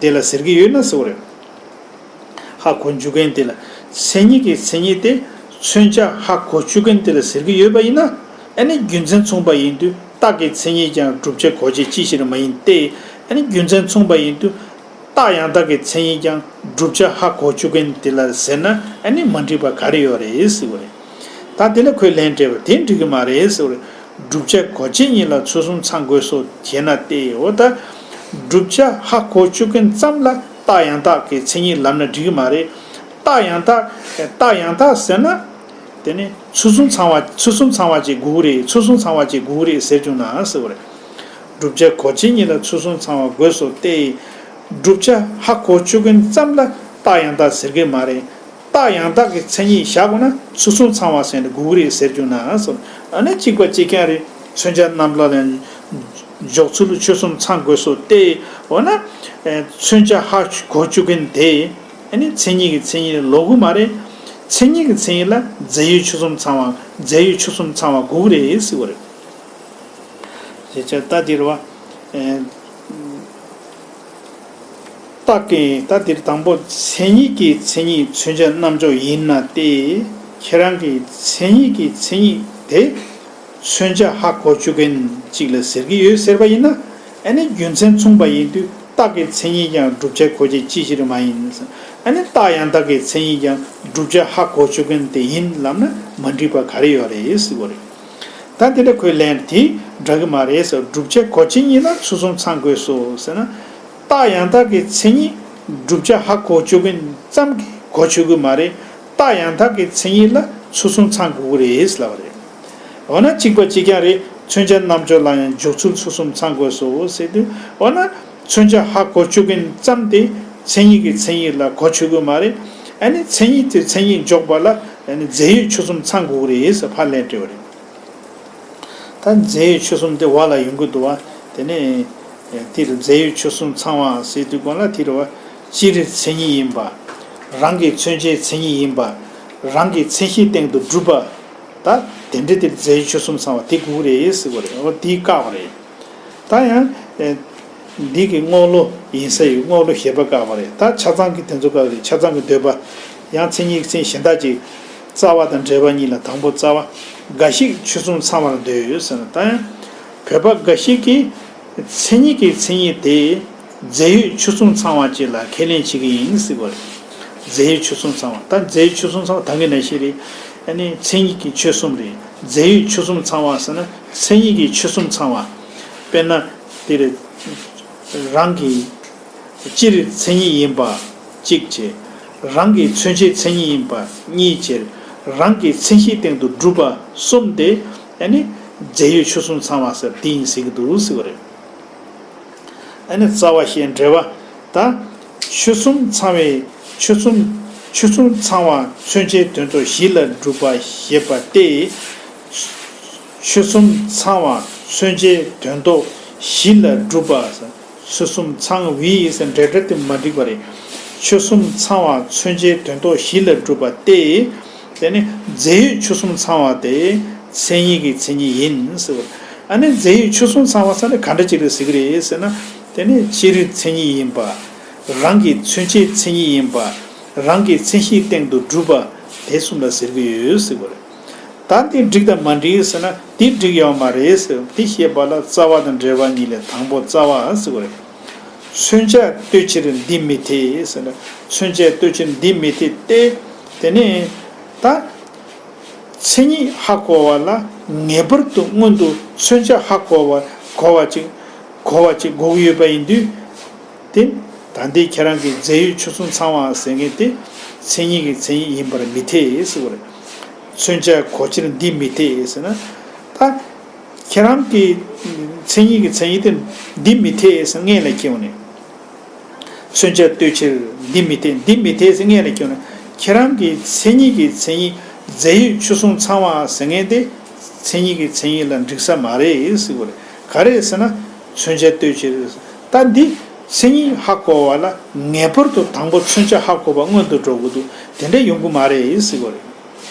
དེ་ལ་ཟེར་གྱི་ཡོད་ན་ཟེར་བ་རེད། ཧ་གོ་ཆོད་མཁན་དེ་ལ་མཚན་ཉིད་ཀྱི་མཚན་ཉིད་དེ་མཚོན་བྱ་ཧ་གོ་ཆོད་མཁན་དེ་ལ་ཟེར་གྱི་ཡོད་པ་ཡིན་ན། ཨ་ནི་རྒྱུ་མཚན་མཚུངས་པ་ཡིན་དུས་རྟགས་ཀྱི་མཚན་ཉིད་ཀྱང་བསྒྲུབ་བྱ་གོ་བྱེད་ཅི་ཕྱིར་མ་ཡིན་ཏེ། ཨ་ནི་རྒྱུ་མཚན་མཚུངས་པ་ཡིན་དུས། རྟགས་ཡང་དག་གི་མཚན་ཉིད་ཀྱང་བསྒྲུབ་བྱ་ཧ་གོ་ཆོད་མཁན་དེ་ལ་ཟེར་ན་ཨ་ནི་མ་འགྲིག་པ་ག་རེ་ཡོད་རེད་ཟེར་བ་རེད། ད་དེ་ལ་ཁོས་ལན་སྤྲད་པ་དེ་འགྲིག་གི་མ་རེད་ཟེར་བ་རེད། བསྒྲུབ་བྱ་གོ་བྱེད་གཉིས་ལ་ཚུལ་གསུམ་ཚང་དགོས་སོ་བྱས་ན་སྟེ། འོ་ད། བསྒྲུབ་བྱ་ཧ་གོ་ཆོད་མཁན་ཙམ་ལ་རྟགས་ཡང་དག་གི་མཚན་ཉིད་ལབ་ན་འགྲིག་གི་མ་རེད། རྟགས་ཡང་དག་རྟགས་ཡང་དག་ཟེར་ན། དེ་ནི་ཚུལ་གསུམ་ཚང་བ་ཚུལ་གསུམ་ཚང་བ་ཅིག་དགོས་ཀྱི་རེད། ཚུལ་གསུམ་ཚང་བ་ཅིག་དགོས་ཀྱི་རེད་ཟེར་བྱུང་ན་ཟེར་བ་རེད། བསྒྲུབ་བྱ་གོ་བྱེད་གཉིས་ལ་ཚུལ་གསུམ་ཚང་བ་དགོས་སོ་སྟེ། བསྒྲུབ་བྱ་ཧ་གོ་ཆོད་མཁན་ཙམ་ལ་རྟགས་ཡང་དག་ཟེར་གྱི་མ་རེད། རྟགས་ཡང་དག་གི་མཚན་ཉིད་བཞག་དགོས་ན་ཚུལ་གསུམ་ཚང་བ་ཟེར་ནས་དགོས་ཀྱི་རེད་ཟེར་བྱུང་ན་ཟེར། ཨ་ནི་གཅིག་པ་གཅིག་རྐྱང་རེད། མཚོན་བྱ་རྣམ་ལ་ལ་འཇོག་ཚུལ་ཆོས་གསུམ་ཚང་དགོས་སོ་སྟེ། འོ་ན། ཨེ། མཚོན་བྱ་ཧ་གོ་ཆོད་མཁན་དེ། ཨ་ནི་མཚན་ཉིད་ཀྱི་མཚན་ཉིད་ལོག་གི་མ་རེད། མཚན་ཉིད་ཀྱི་མཚན་ཉིད་ལ་རྫས་ཡོད་ཆོས་གསུམ་ཚང་བ་རྫས་ཡོད་ཆོས་གསུམ་ཚང་བ་དགོས་ཀྱི་རེད་ཟེར་བ་རེད། ཞེས་བྱ་ད་འདིར་བ། ཨེ། རྟགས་ཀྱི་ད་འདིར་དང་པོ་མཚན་ཉིད་ཀྱི་མཚན་ཉིད་མཚོན་བྱ་རྣམ་འཇོག་ཡིན་ན་སྟེ། ཁྱེད་རང་གི་མཚན་ཉིད་ཀྱི་མཚན་ཉིད་དེ་མཚོན་བྱ་ཧ་གོ་ཆོད་མཁན་ཅིག་ལ་ཟེར་གྱི་ཡོད་ཟེར་བ་ཡིན་ན། ཨ་ནི་རྒྱུ་མཚན་མཚུངས་པ་ཡིན་དུས་རྟགས་ཀྱི་མཚན་ཉིད་ཀྱང་བསྒྲུབ་བྱ་གོ་བྱེད་ཅི་ཕྱིར་མ་ཡིན། ཨ་ནི་རྟགས་ཡང་དག་གི་མཚན་ཉིད་ཀྱང་བསྒྲུབ་བྱ་ཧ་གོ་ཆོད་མཁན་དེ་ཡིན་ལབ་ན་མ་འགྲིག་པ་ག་རེ་ཡོད་རེད་ཟེར་བ་རེད། ད་དེ་འདྲ་ཁོས་ལན་དེ་འདྲ་གི་མ་རེད་ཟེར། བསྒྲུབ་བྱ་གོ་བྱེད་གཉིས་ལ་ཚུལ་གསུམ་ཚང་དགོས་སོ་ཟེར་ན། རྟགས་ཡང་དག་གི་མཚན་ཉིད་བསྒྲུབ་བྱ་ཧ་གོ་ཆོད་མཁན་ཙམ་གྱིས་གོ་ཆོད་གི་མ་རེད། རྟགས་ཡང་དག་གི་མཚན་ཉིད་ལ་ཚུལ་གསུམ་ཚང་དགོས་ཀྱི་རེད་ལབ་པ་རེད། འོ་ན་གཅིག་པ་གཅིག་རྐྱང་རེད། མཚོན་བྱ་རྣམ་འཇོག་ལ་ཡང་འཇོག་ཚུལ་ཚུལ་གསུམ་ཚང་དགོས་སོ་ཟེར་དུས། འོ་ན་མཚོན་བྱ་ཧ་གོ་ཆོད་མཁན་ཙམ་དེ་མཚན་ཉིད་ཀྱི་མཚན་ཉིད་ལ་གོ་ཆོད་གི་མ་རེད། ཨ་ནི་མཚན་ཉིད་དེ་མཚན་ཉིད་འཇོག་པ་ལ་ཨ་ནི་རྫས་ཡོད་ཆོས་གསུམ་ཚང་དགོས་ཀྱི་རེད་ཟེར་ཕར་ལན་སྤྲད་པ་རེད། ད་རྫས་ཡོད་ཆོས་གསུམ་དེ་བ་ལ་ཡོང་གི་འདུག་བ། དེ་ནས་དེར་རྫས་ཡོད་ཆོས་གསུམ་ཚང་བ་ཟེར་དུས་གོང་ལ་དེ་རེད་བ། སྤྱིར་མཚན་ཉིད་ཡིན་པ། རང་གི་མཚོན་བྱའི་མཚན་ཉིད་ཡིན་པ། རང་གི་མཚན་གཞིའི་སྟེང་དུ་གྲུབ་པ། ད་དེ་འདྲ་དེར་རྫས་ཡོད་ཆོས་གསུམ་ཚང་བ་དེ་དགོས་ཀྱི་རེད་ཟེར་བ་རེད། འོ་དེ་བཀག་པ་རེད། ད་ཡང་། འདི་གི་རྔོག་ལོ་ཡིན་ས་ཡོད། རྔོག་ལོ་བཞི་པ་བཀག་པ་རེད། ད་ཆ་ཚང་གི་དེ་ཚོ་བཀག་རེད། ཆ་ཚང་གི་འདོད་པ། ཡང་མཚན་ཉིད་ཀྱི་མཚན་གཞན་དག་ཅིག་རྩ་བ་དང་འབྲེལ་བ་གཉིས་ལ་དང་པོ་རྩ་བ། འགའ་ཞིག་ཆོས་གསུམ་ཚང་བར་འདོད་ཡོད་ཟེར་ན། ད་ཡང་བོད་པ་འགའ་ཞིག་གིས་ མཚན་ཉིད་ཀྱི་མཚན་ཉིད་དེ་རྫས་ཡོད་ཆོས་གསུམ་ཚང་བ་བཅས་ལ་ཁས་ལེན་བྱེད་ཀྱི་ཡིན་ཟེར་བ་རེད། རྫས་ཡོད་ཆོས་གསུམ་ཚང་བ། ད་རྫས་ཡོད་ཆོས་གསུམ་ཚང་བ་ད་གིན་ནང་བཞིན་རེད། ཨ་ནི་མཚན་ཉིད་ཀྱི་ཆོས་གསུམ་རེད། རྫས་ཡོད་ཆོས་གསུམ་ཚང་བ་ཟེར་ན་མཚན་ཉིད་ཀྱི་ཆོས་གསུམ་ཚང་བ། དཔེར་ན། དེ་རེད། རང་གི་སྤྱིར་མཚན་ཉིད་ཡིན་པ་གཅིག་བྱས། རང་གི་མཚོན་བྱའི་མཚན་ཉིད་ཡིན་པ་གཉིས་བྱས། རང་གི་མཚན་གཞིའི་སྟེང་དུ་གྲུབ་པ་གསུམ་དེ་ཨ་ནི་རྫས་ཡོད་ཆོས་གསུམ་ཚང་བ་ཟེར་དེ་ཡིན་ཟེར་གྱི་འདུག་ཟེར་བ་རེད། ཨ་ནི་རྩ་བ་ཤེས་འགྲེལ་པ། ད་ཆོས་གསུམ་ཚང་བའི་ཆོས་གསུམ་ཆོས་གསུམ་ཚང་བ་མཚོན་བྱའི་དོན་རྟོགས་གཞི་ལ་གྲུབ་པ་ཞེས་པ་སྟེ། ཆོས་གསུམ་ཚང་བ་མཚོན་བྱའི་དོན་རྟོགས་གཞི་ལ་གྲུབ་པ། ཆོས་གསུམ་ཚང་བའི་ཟེར་འབྲེལ་སྒྲ་དེ་མ་འགྲིག་པ་རེད། ཆོས་གསུམ་ཚང་བ་མཚོན་བྱའི་དོན་རྟོགས་གཞི་ལ་གྲུབ་པ་སྟེ། དེ་ནི་རྫས་ཡོད་ཆོས་གསུམ་ཚང་བ་དེ་མཚན་ཉིད་ཀྱི་མཚན་ཉིད་ཡིན་ཟེར་བ། ཨ་ནི་རྫས་ཡོད་ཆོས་གསུམ་ཚང་བ་ཟེར་ན་ག་འདྲ་ཅིག་རེད་ཟེར་གྱི་རེད་ཟེར་ན། དེ་ནི་སྤྱིར་མཚན་ཉིད་ཡིན་པ། རང་གི་མཚོན་བྱའི་མཚན་ཉིད་ཡིན་པ། རང་གི་མཚན་གཞིའི་སྟེང་དུ་གྲུབ་པ། དེ་གསུམ་ལ་ཟེར་གྱི་ཡོད་ཟེར་བ་རེད། ད་འདི་འགྲིག་དང་མ་འགྲིག་ཟེར་ན་འདི་འགྲིག་ཡོད་མ་རེད་ཟེར། འདི་བཤད་པ་ལ་རྩ་བ་དང་འགྲེལ་པ་གཉིས་ལས་དང་པོ་རྩ་བ་ཟེར་བ་རེད། མཚོན་བྱ་ལྟོས་ཕྱིར་འདི་མི་འཐད་ཟེར་ན། མཚོན་བྱ་ལྟོས་ཕྱིར་འདི་མི་འཐད་དེ། དེ་ནས་ད་མཚན་ཉིད་ཧ་གོ་བ་ལ་ངེས་པར་དུ་སྔོན་དུ་མཚོན་བྱ་ཧ་གོ་བ་གོ་བ་ཅིག་གོ་བ་ཅིག་དགོས་ཀྱི་ཡོད་པ་ཡིན་དུས། དེ། ད་འདི་ཁྱེད་རང་གི་རྫས་ཡོད་ཆོས་གསུམ་ཚང་བ་ཟེར་མཁན་དེ་མཚན་ཉིད་ཀྱི་མཚན་ཉིད་ཡིན་པར་མི་འཐད་ཟེར་བ་རེད། མཚོན་བྱ་གོ་ཕྱིར་འདི་མི་འཐད་ཟེར་ན། ད་ཁྱེད་རང་གི་མཚན་ཉིད་ཀྱི་མཚན་ཉིད་དེ་འདི་མི་འཐད་ཟེར་སྔོན་ལ་ཁྱེར་ཡོང་ནས། མཚོན་བྱ་ལྟོས་ཕྱིར་འདི་མི་འཐད། འདི་མི་འཐད་ཟེར་སྔོན་ལ་ཁྱེར་ཡོང་ནས་ཁྱེད་རང་གི་མཚན་ཉིད་ཀྱི་མཚན་ཉིད་རྫས་ཡོད་ཆོས་གསུམ་ཚང་བ་ཟེར་མཁན་དེ་མཚན་ཉིད་ཀྱི་མཚན་ཉིད་ལ་འགྲིག་ས་མ་རེད་ཟེར་བ་རེད། ག་རེ་ཟེར་ན་མཚོན་བྱ་ལྟོས་ཕྱིར། ད་འདི་མཚན་ཉིད་ཧ་གོ་བ་ལ་ངེས་པར་དུ་དང་པོ་མཚོན་བྱ་ཧ་གོ་བ་སྔོན་དུ་འགྲོ་དགོས་འདུག་དེ་འདྲ་ཡོང་གི་མ་རེད་ཟེར་བ་རེད།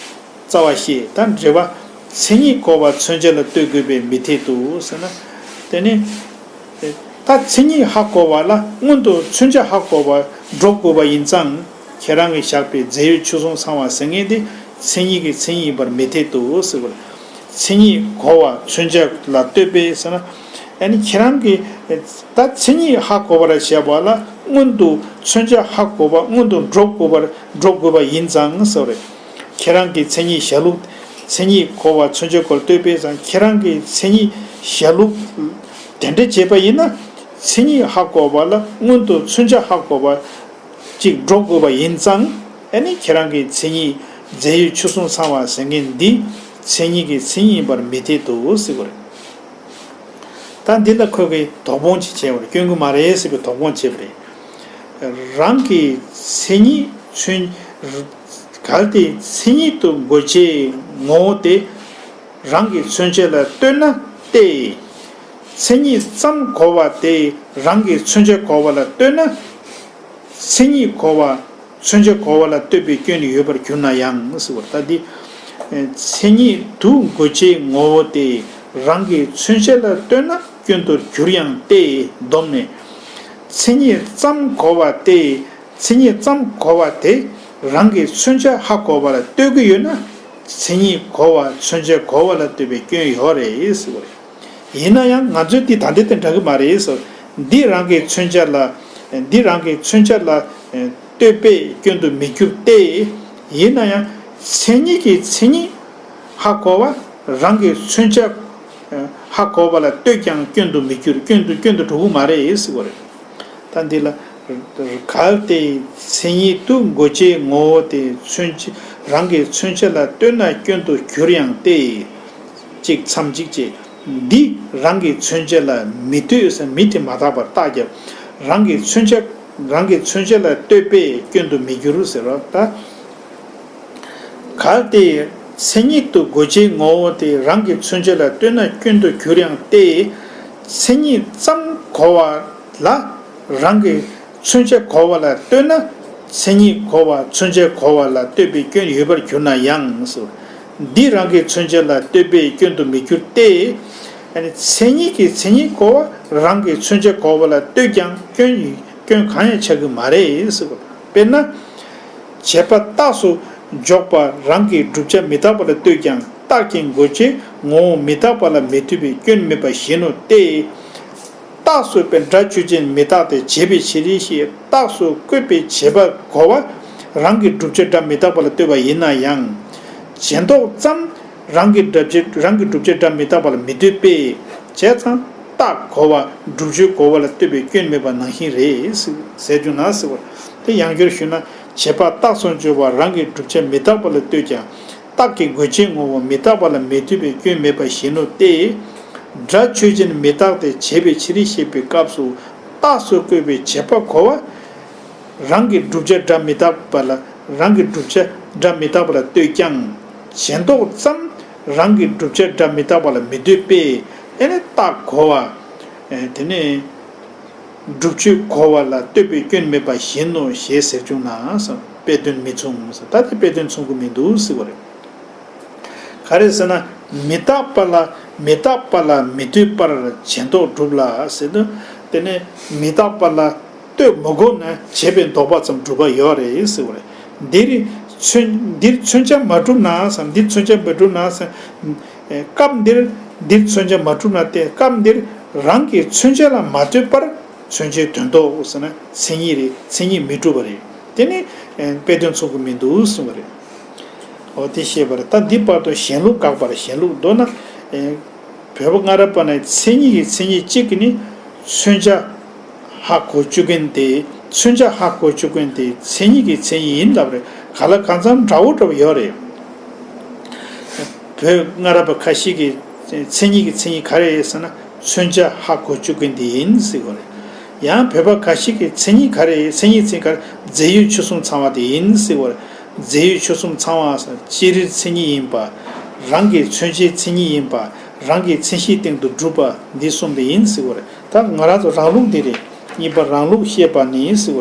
རྩ་བ་ཤེས། ད་འགྲེལ་པ། མཚན་ཉིད་གོ་བ་མཚོན་བྱ་ལ་ལྟོས་དགོས་པས་མི་འཐད་དོ་ཟེར་ན། དེ་ནི། ད་མཚན་ཉིད་ཧ་གོ་བ་ལ་སྔོན་དུ་མཚོན་བྱ་ཧ་གོ་བ་འགྲོ་དགོས་པ་ཡིན་ཙང་། ཁྱེད་རང་གིས་བཞག་པའི་རྫས་ཡོད་ཆོས་གསུམ་ཚང་བ་ཟེར་མཁན་དེ་མཚན་ཉིད་ཀྱི་མཚན་ཉིད་ཡིན་པར་མི་འཐད་དོ་ཟེར་བ། མཚན་ཉིད་གོ་བ་མཚོན་བྱ་ལ་ལྟོས་པས་ཟེར་ན། ཨ་ནི་ཁྱེད་རང་གིས་ད་མཚན་ཉིད་ཧ་གོ་བར་བྱ་བ་ལ་སྔོན་དུ་མཚོན་བྱ་ཧ་གོ་བ་སྔོན་དུ་འགྲོ་དགོས་པར་འགྲོ་དགོས་པ་ཡིན་ཙང་ཟེར་བ་རེད། ཁྱེད་རང་གི་མཚན་ཉིད་བྱ་ལུགས། མཚན་ཉིད་གོ་བ་མཚོན་བྱ་གོ་ལ་ལྟོས་པས་ཙང་ཁྱེད་རང་གི་མཚན་ཉིད་བྱ་ལུགས། དེ་འདྲ་བྱས་པ་ཡིན་ན། མཚན་ཉིད་ཧ་གོ་བ་ལ་སྔོན་དུ་མཚོན་བྱ་ཧ་གོ་བ་ཅིག་འགྲོ་དགོས་པ་ཡིན་ཙང་། ཨ་ནི་ཁྱེད་རང་གི་མཚན་ཉིད་རྫས་ཡོད་ཆོས་གསུམ་ཚང་བ་ཟེར་མཁན་འདི་མཚན་ཉིད་ཀྱི་མཚན་ཉིད་ཡིན་པར་མི་འཐད་དོ་ཟེར་བ་རེད། ད་འདི་ལ་ཁོས་ཀྱིས་དོགས་སྤོང་ཅིག་བྱས་པ་རེད། སྐྱོན་གྱི་མ་རེད་ཟེར་བའི་དོགས་སྤོང་བྱས་པ་རེད། རང་གི་མཚན་ཉིད་མཚོན། གལ་ཏེ་མཚན་ཉིད་དུ་འགོད་བྱའི་ངོ་བོ་དེ་རང་གི་མཚོན་བྱ་ལ་ལྟོས་ན་སྟེ། མཚན་ཉིད་ཙམ་གོ་བ་དེ་རང་གི་མཚོན་བྱ་གོ་བ་ལ་ལྟོས་ན། མཚན་ཉིད་གོ་བ་མཚོན་བྱ་གོ་བ་ལ་ལྟོས་པའི་སྐྱོན་ཡོད་པར་གྱུར་ན་ཡང་ཟེར་བ་ད་འདི། མཚན་ཉིད་དུ་འགོད་བྱའི་ངོ་བོ་དེ་རང་གི་མཚོན་བྱ་ལ་ལྟོས་ན་སྐྱོན་དུ་གྱུར་ཡང་སྟེ་བསྡོམས་ནས། མཚན་ཉིད་ཙམ་གོ་བ་སྟེ། མཚན་ཉིད་ཙམ་གོ་བ་དེ་རང་གི་མཚོན་བྱ་ཧ་གོ་བ་ལ་ལྟོས་ཀྱི་ཡོད་ན། མཚན་ཉིད་གོ་བ་མཚོན་བྱ་གོ་བ་ལ་ལྟོས་པའི་སྐྱོན་ཡོད་རེད་ཟེར་བ་རེད། ཡིན་ན་ཡང་ང་ཚོས་འདི་ད་ལྟའི་དེ་འདྲ་གི་མ་རེད་ཟེར། འདི་རང་གི་མཚོན་བྱ་ལ། འདི་རང་གི་མཚོན་བྱ་ལ་ལྟོས་པས་སྐྱོན་དུ་མི་འགྱུར་ཏེ། ཡིན་ན་ཡང་མཚན་ཉིད་ཀྱི་མཚན་ཉིད་ཧ་གོ་བ་རང་གི་མཚོན་བྱ་ཧ་གོ་བ་ལ་ལྟོས་ཀྱང་སྐྱོན་དུ་མི་འགྱུར། སྐྱོན་དུ་སྐྱོན་དུ་འགྲོ་གི་མ་རེད་ཟེར་བ་རེད། ད་འདི་ལ། གལ་ཏེ་མཚན་ཉིད་དུ་འགོད་བྱའི་ངོ་བོ་དེ་མཚོན་བྱ་རང་གི་མཚོན་བྱ་ལ་ལྟོས་ན་སྐྱོན་དུ་གྱུར་ཡང་སྟེ། གཅིག་མཚམས་གཅིག་བཅད། འདི་རང་གི་མཚོན་བྱ་ལ་མི་ལྟོས་ཟེར་མི་དེ་མ་དག་པར་རྟགས་བརྒྱབ། རང་གི་མཚོན་བྱ་རང་གི་མཚོན་བྱ་ལ་ལྟོས་པས་སྐྱོན་དུ་མི་འགྱུར་ཟེར་བ་ད། གལ་ཏེ་མཚན་ཉིད་དུ་འགོད་བྱའི་ངོ་བོ་དེ་རང་གི་མཚོན་བྱ་ལ་ལྟོས་ན་སྐྱོན་དུ་གྱུར་ཡང་སྟེ། མཚན་ཉིད་ཙམ་གོ་བ་ལ་རང་གི་མཚོན་བྱ་གོ་བ་ལ་ལྟོས་ན། མཚན་ཉིད་གོ་བ་མཚོན་བྱ་གོ་བ་ལ་ལྟོས་པའི་སྐྱོན་ཡོད་པར་གྱུར་ན་ཡང་ཟེར། འདི་རང་གི་མཚོན་བྱ་ལ་ལྟོས་པའི་སྐྱོན་དུ་མི་འགྱུར་ཏེ། མཚན་ཉིད་ཀྱི་མཚན་ཉིད་གོ་བ་རང་གི་མཚོན་བྱ་གོ་བ་ལ་ལྟོས་ཀྱང་སྐྱོན་སྐྱོན་གང་ཡང་ཆགས་ཀྱི་མ་རེད་ཟེར། དཔེར་ན། བྱས་པ་རྟགས་སུ་འཇོག་པ་རང་གི་བསྒྲུབ་བྱ་མི་རྟག་པ་ལ་ལྟོས་ཀྱང་རྟགས་ཀྱི་འགོད་བྱའི་ངོ་བོ་མི་རྟག་པ་ལ་མི་ལྟོས་པའི་སྐྱོན་མེད་པ་བཞིན་ནོ་སྟེ། རྟགས་སུ་བཀོད་པའི་སྒྲ་ཆོས་ཅན་མི་རྟག་སྟེ་བྱས་པའི་ཕྱིར་ཞེས་རྟགས་སུ་བཀོད་པའི་བྱས་པ་གོ་བ་རང་གི་བསྒྲུབ་བྱ་སྒྲ་མི་རྟག་པ་ལ་ལྟོས་པ་ཡིན་ན་ཡང་། བྱས་མདོག་ཙམ་རང་གི་བསྒྲུབ་བྱ་རང་གི་བསྒྲུབ་བྱ་སྒྲ་མི་རྟག་པ་ལ་མི་ལྟོས་པས། བྱས་ཙང་རྟགས་གོ་བ་བསྒྲུབ་བྱའི་གོ་བ་ལ་ལྟོས་པའི་སྐྱོན་མེད་པ་ནང་བཞིན་རེད་ཟེར་རྒྱུ་ན་ཟེར་བ། དེ་ཡང་བསྐྱར་ཞུས་ན། བྱས་པ་རྟགས་སུ་འཇོག་པ་རང་གི་བསྒྲུབ་བྱ་མི་རྟག་པ་ལ་ལྟོས་ཀྱང་། རྟགས་ཀྱི་དགོས་ཆའི་ངོ་བོ་མི་རྟག་པ་ལ་མི་ལྟོས་པའི་སྐྱོན་མེད་པ་བཞིན་ནོ་སྟེ། སྒྲ་ཆོས་ཅན་མི་རྟག་སྟེ་བྱས་པའི་ཕྱིར་ཞེས་པའི་སྐབས་སུ་རྟགས་སུ་བཀོད་པའི་བྱས་པ་གོ་བ་རང་གི་བསྒྲུབ་བྱ་སྒྲ་མི་རྟག་པ་ལ་རང་གི་བསྒྲུབ་བྱ་སྒྲ་མི་རྟག་པ་ལ་ལྟོས་ཀྱང་། བྱས་མདོག་ཙམ་རང་གི་བསྒྲུབ་བྱ་སྒྲ་མི་རྟག་པ་ལ་མི་ལྟོས་པས། ཨེ་ནི་རྟགས་གོ་བ། ཨེ་དེ་ནས། བསྒྲུབ་བྱའི་གོ་བ་ལ་ལྟོས་པའི་སྐྱོན་མེད་པ་བཞིན་ནོ་ཞེས་ཟེར་བྱུང་ན་ཟེར། དཔེ་དོན་མི་མཚུངས་ཟེར། ད་དེ་དཔེ་དོན་མཚུངས་ཀྱི་མི་འདུག་ཟེར་བ་རེད། ག་རེ་ཟེར་ན། མི་རྟག་པ་ལ་མི་རྟག་པ་ལ་མི་ལྟོས་པར་བྱས་མདོག་སྒྲུབ་ལ་ཟེར་དུས། དེ་ནས་མི་རྟག་པ་ལ་ལྟོས་མི་དགོས་ན་བྱས་པའི་ལྡོག་པ་ཙམ་སྒྲུབ་པ་ཡོད་རེད་ཟེར་བ་རེད། འདིར་མཚོན་འདིར་མཚོན་བྱ་མ་གྲུབ་ན་ཟེར། འདིར་མཚོན་བྱ་མ་གྲུབ་ན་ཟེར། སྐབས་འདིར་འདིར་མཚོན་བྱ་མ་གྲུབ་ན་སྟེ། སྐབས་འདིར་རང་གི་མཚོན་བྱ་ལ་མ་ལྟོས་པར་མཚོན་བྱའི་དོན་ལྡོག་ཟེར་ན་མཚན་ཉིད་རེད། མཚན་ཉིད་མི་གྲུབ་པ་རེད། དེ་ནི་དཔེ་དོན་མཚུངས་ཀྱི་མི་འདུག་གསུངས་པ་རེད། འོ་དེ་ཤེས་པ་རེད། ད་འདི་བར་དུ་གཞན་ལུགས་དགག་པར་གཞན་ལུགས་མདོར་ན། བོད་པ་སྔ་རབས་པ་ནས་མཚན་ཉིད་ཀྱི་མཚན་ཉིད་གཅིག་གིས་ནི་མཚོན་བྱ་ཧ་གོ་བཅུག་མཁན་དེ། མཚོན་བྱ་ཧ་གོ་བཅུག་མཁན་དེ་མཚན་ཉིད་ཀྱི་མཚན་ཉིད་ཡིན་ལབ་རེད། ག་ལ་གང་འཚམ་འདྲ་བོ་འདྲ་བོ་ཡོད་རེད། བོད་སྔ་རབས་པ་ཁ་ཤས་ཀྱིས་མཚན་ཉིད་ཀྱི་མཚན་ཉིད་ག་རེ་ཟེར་ན་མཚོན་བྱ་ཧ་གོ་བཅུག་མཁན་དེ་ཡིན་ཟེར་གོ་རེད། ཡང་བོད་པ་ཁ་ཤས་ཀྱིས་མཚན་ཉིད་ག་རེ། མཚན་ཉིད་མཚན་ག་རེ། རྫས་ཡོད་ཆོས་གསུམ་ཚང་བ་དེ་ཡིན་ཟེར་གོ་རེད། རྫས་ཡོད་ཆོས་གསུམ་ཚང་བ་ཟེར་སྤྱིར་མཚན་ཉིད་ཡིན་པ། རང་གི་མཚོན་བྱའི་མཚན་ཉིད་ཡིན་པ། རང་གི་མཚན་གཞིའི་སྟེང་དུ་གྲུབ་པ་འདི་གསུངས་པ་ཡིན་ཟེར་གོ་རེད། ད་ང་རང་ཚོ་རང་ལུགས་འདི་རེད། གཉིས་པ་རང་ལུགས་བཤད་པ་ནི་ཟེར་བ།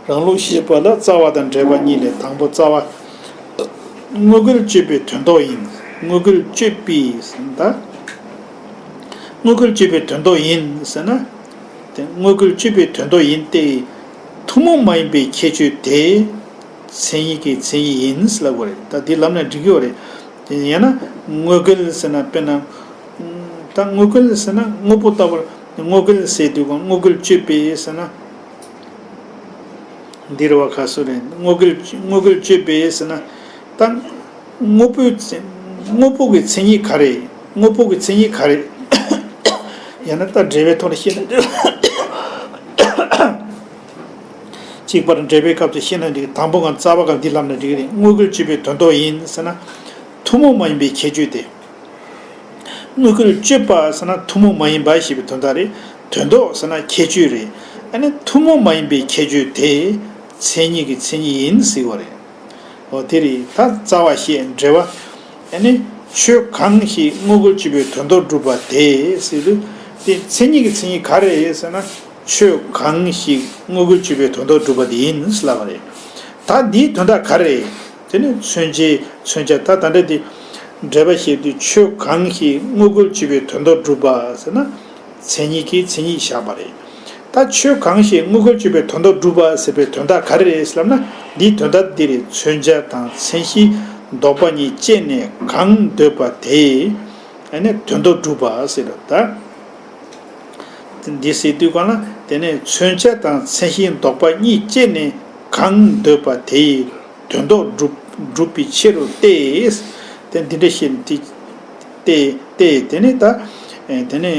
རང་ལུགས་བཤད་པ་ལ་རྩ་བ་དང་འགྲེལ་པ་གཉིས་ལས། དང་པོ་རྩ་བ། དངོས་འགལ་གཅོད་པའི་དོན་ལྡོག་ཡིན། དངོས་འགལ་གཅོད་པའི་ཟེར་ན་ད། དངོས་འགལ་གཅོད་པའི་དོན་ལྡོག་ཡིན་ཟེར་ན། དེ་དངོས་འགལ་གཅོད་པའི་དོན་ལྡོག་ཡིན་ཏེ། ཐུན་མོང་མ་ཡིན་པའི་ཁྱད་ཆོས་དེ། མཚན་ཉིད་ཀྱི་མཚན་ཉིད་ཡིན་ཟེར་ལབ་དགོས་རེད། ད་འདི་ལབ་ན་འགྲིག་གི་ཡོད་རེད། ཡང་ན་དངོས་འགལ་ཟེར་ན། དཔེར་ན། ད་དངོས་འགལ་ཟེར་ན་དངོས་པོ་ལྟ་བུར་དངོས་འགལ་ཟེར་དུས་གོང་དངོས་འགལ་གཅོད་པའི་ཟེར་ན། འདིར་བ་ཁ་སུ་རེད། དངོས་འགལ་དངོས་འགལ་གཅོད་པའི་ཟེར་ན། ད་དངོས་པོའི་དངོས་པོ་གི་མཚན་ཉིད་ག་རེ། དངོས་པོ་གི་མཚན་ཉིད་ག་རེ། ཡང་ན་ད་འགྲེལ་པའི་ཐོག་ནས་བཤད་ན། གཅིག་པར་འགྲེལ་པའི་སྐབས་སུ་བཤད་ན་འགྲིག་དང་པོ་གང་རྩ་བ་གང་འདི་ལབ་ན་འགྲིག་གི་རེད། དངོས་འགལ་གཅོད་པའི་དོན་ལྡོག་ཡིན་ཟེར་ན། ཐུན་མོང་མ་ཡིན་པའི་ཁྱད་ཆོས་དེ། དངོས་འགལ་གཅོད་པ་ཟེར་ན་ཐུན་མོང་མ་ཡིན་པ་ཞེས་པའི་དོན་དག་རེད། དོན་ལྡོག་ཟེར་ན་ཁྱད་ཆོས་རེད། ཨ་ནི་ཐུན་མོང་མ་ཡིན་པའི་ཁྱད་ཆོས་དེ་མཚན་ཉིད་ཀྱི་མཚན་ཉིད་ཡིན་ཟེར་བ་རེད། འོ་དེ་རེད། ད་རྩ་བ་བཤད་འགྲེལ་པ། ཨ་ནི་ཆོས་གང་ཞིག་དངོས་འགལ་གཅོད་པའི་དོན་ལྡོག་སྒྲུབ་པ་དེ་ཟེར་དུས། དེ་མཚན་ཉིད་ཀྱི་མཚན་ཉིད་ག་རེ་རེད་ཟེར་ན། ཆོས་གང་ཞིག་དངོས་འགལ་གཅོད་པའི་དོན་ལྡོག་སྒྲུབ་པ་དེ་ཡིན་ཟེར་ལབ་པ་རེད། ད་འདིའི་དོན་དག་ག་རེ་རེད། དེ་ནི་མཚོན་བྱའི་མཚོན་བྱ། ད་ད་ལྟ་དེ་འགྲེལ་པ་བཤད་དུས་ཆོས་གང་ཞིག་དངོས་འགལ་གཅོད་པའི་དོན་ལྡོག་སྒྲུབ་པ་ཟེར་ན། མཚན་ཉིད་ཀྱི་མཚན་ཉིད་བཞག་པ་རེད། ད་ཆོས་གང་ཞིག་དངོས་འགལ་གཅོད་པའི་དོན་ལྡོག་སྒྲུབ་པ་ཟེར་བའི་དོན་དག་ག་རེ་རེད་ཟེར་ལབ་ན། འདིའི་དོན་དག་འདི་རེད། མཚོན་བྱ་དང་མཚན་གཞིའི་ལྡོག་པ་གཉིས་དཔྱད་ནས་གང་འདོད་པ་དེས་ཨ་ནི་དོན་ལྡོག་སྒྲུབ་པ་ཟེར་རོ། ད་འདི་ཟེར་དུས་གང་ལ་དེ་ནས་མཚོན་བྱ་དང་མཚན་གཞིའི་ལྡོག་པ་གཉིས་དཔྱད་ནས་གང་འདོད་པ་དེས། དོན་ལྡོག་སྒྲུབ་སྒྲུབ་པའི་ཕྱིར་རོ་སྟེ། དེ་འདི་འདྲ་བཤད་ནས་དེ་སྟེ་སྟེ་དེ་ནི་ད་དེ་ནི་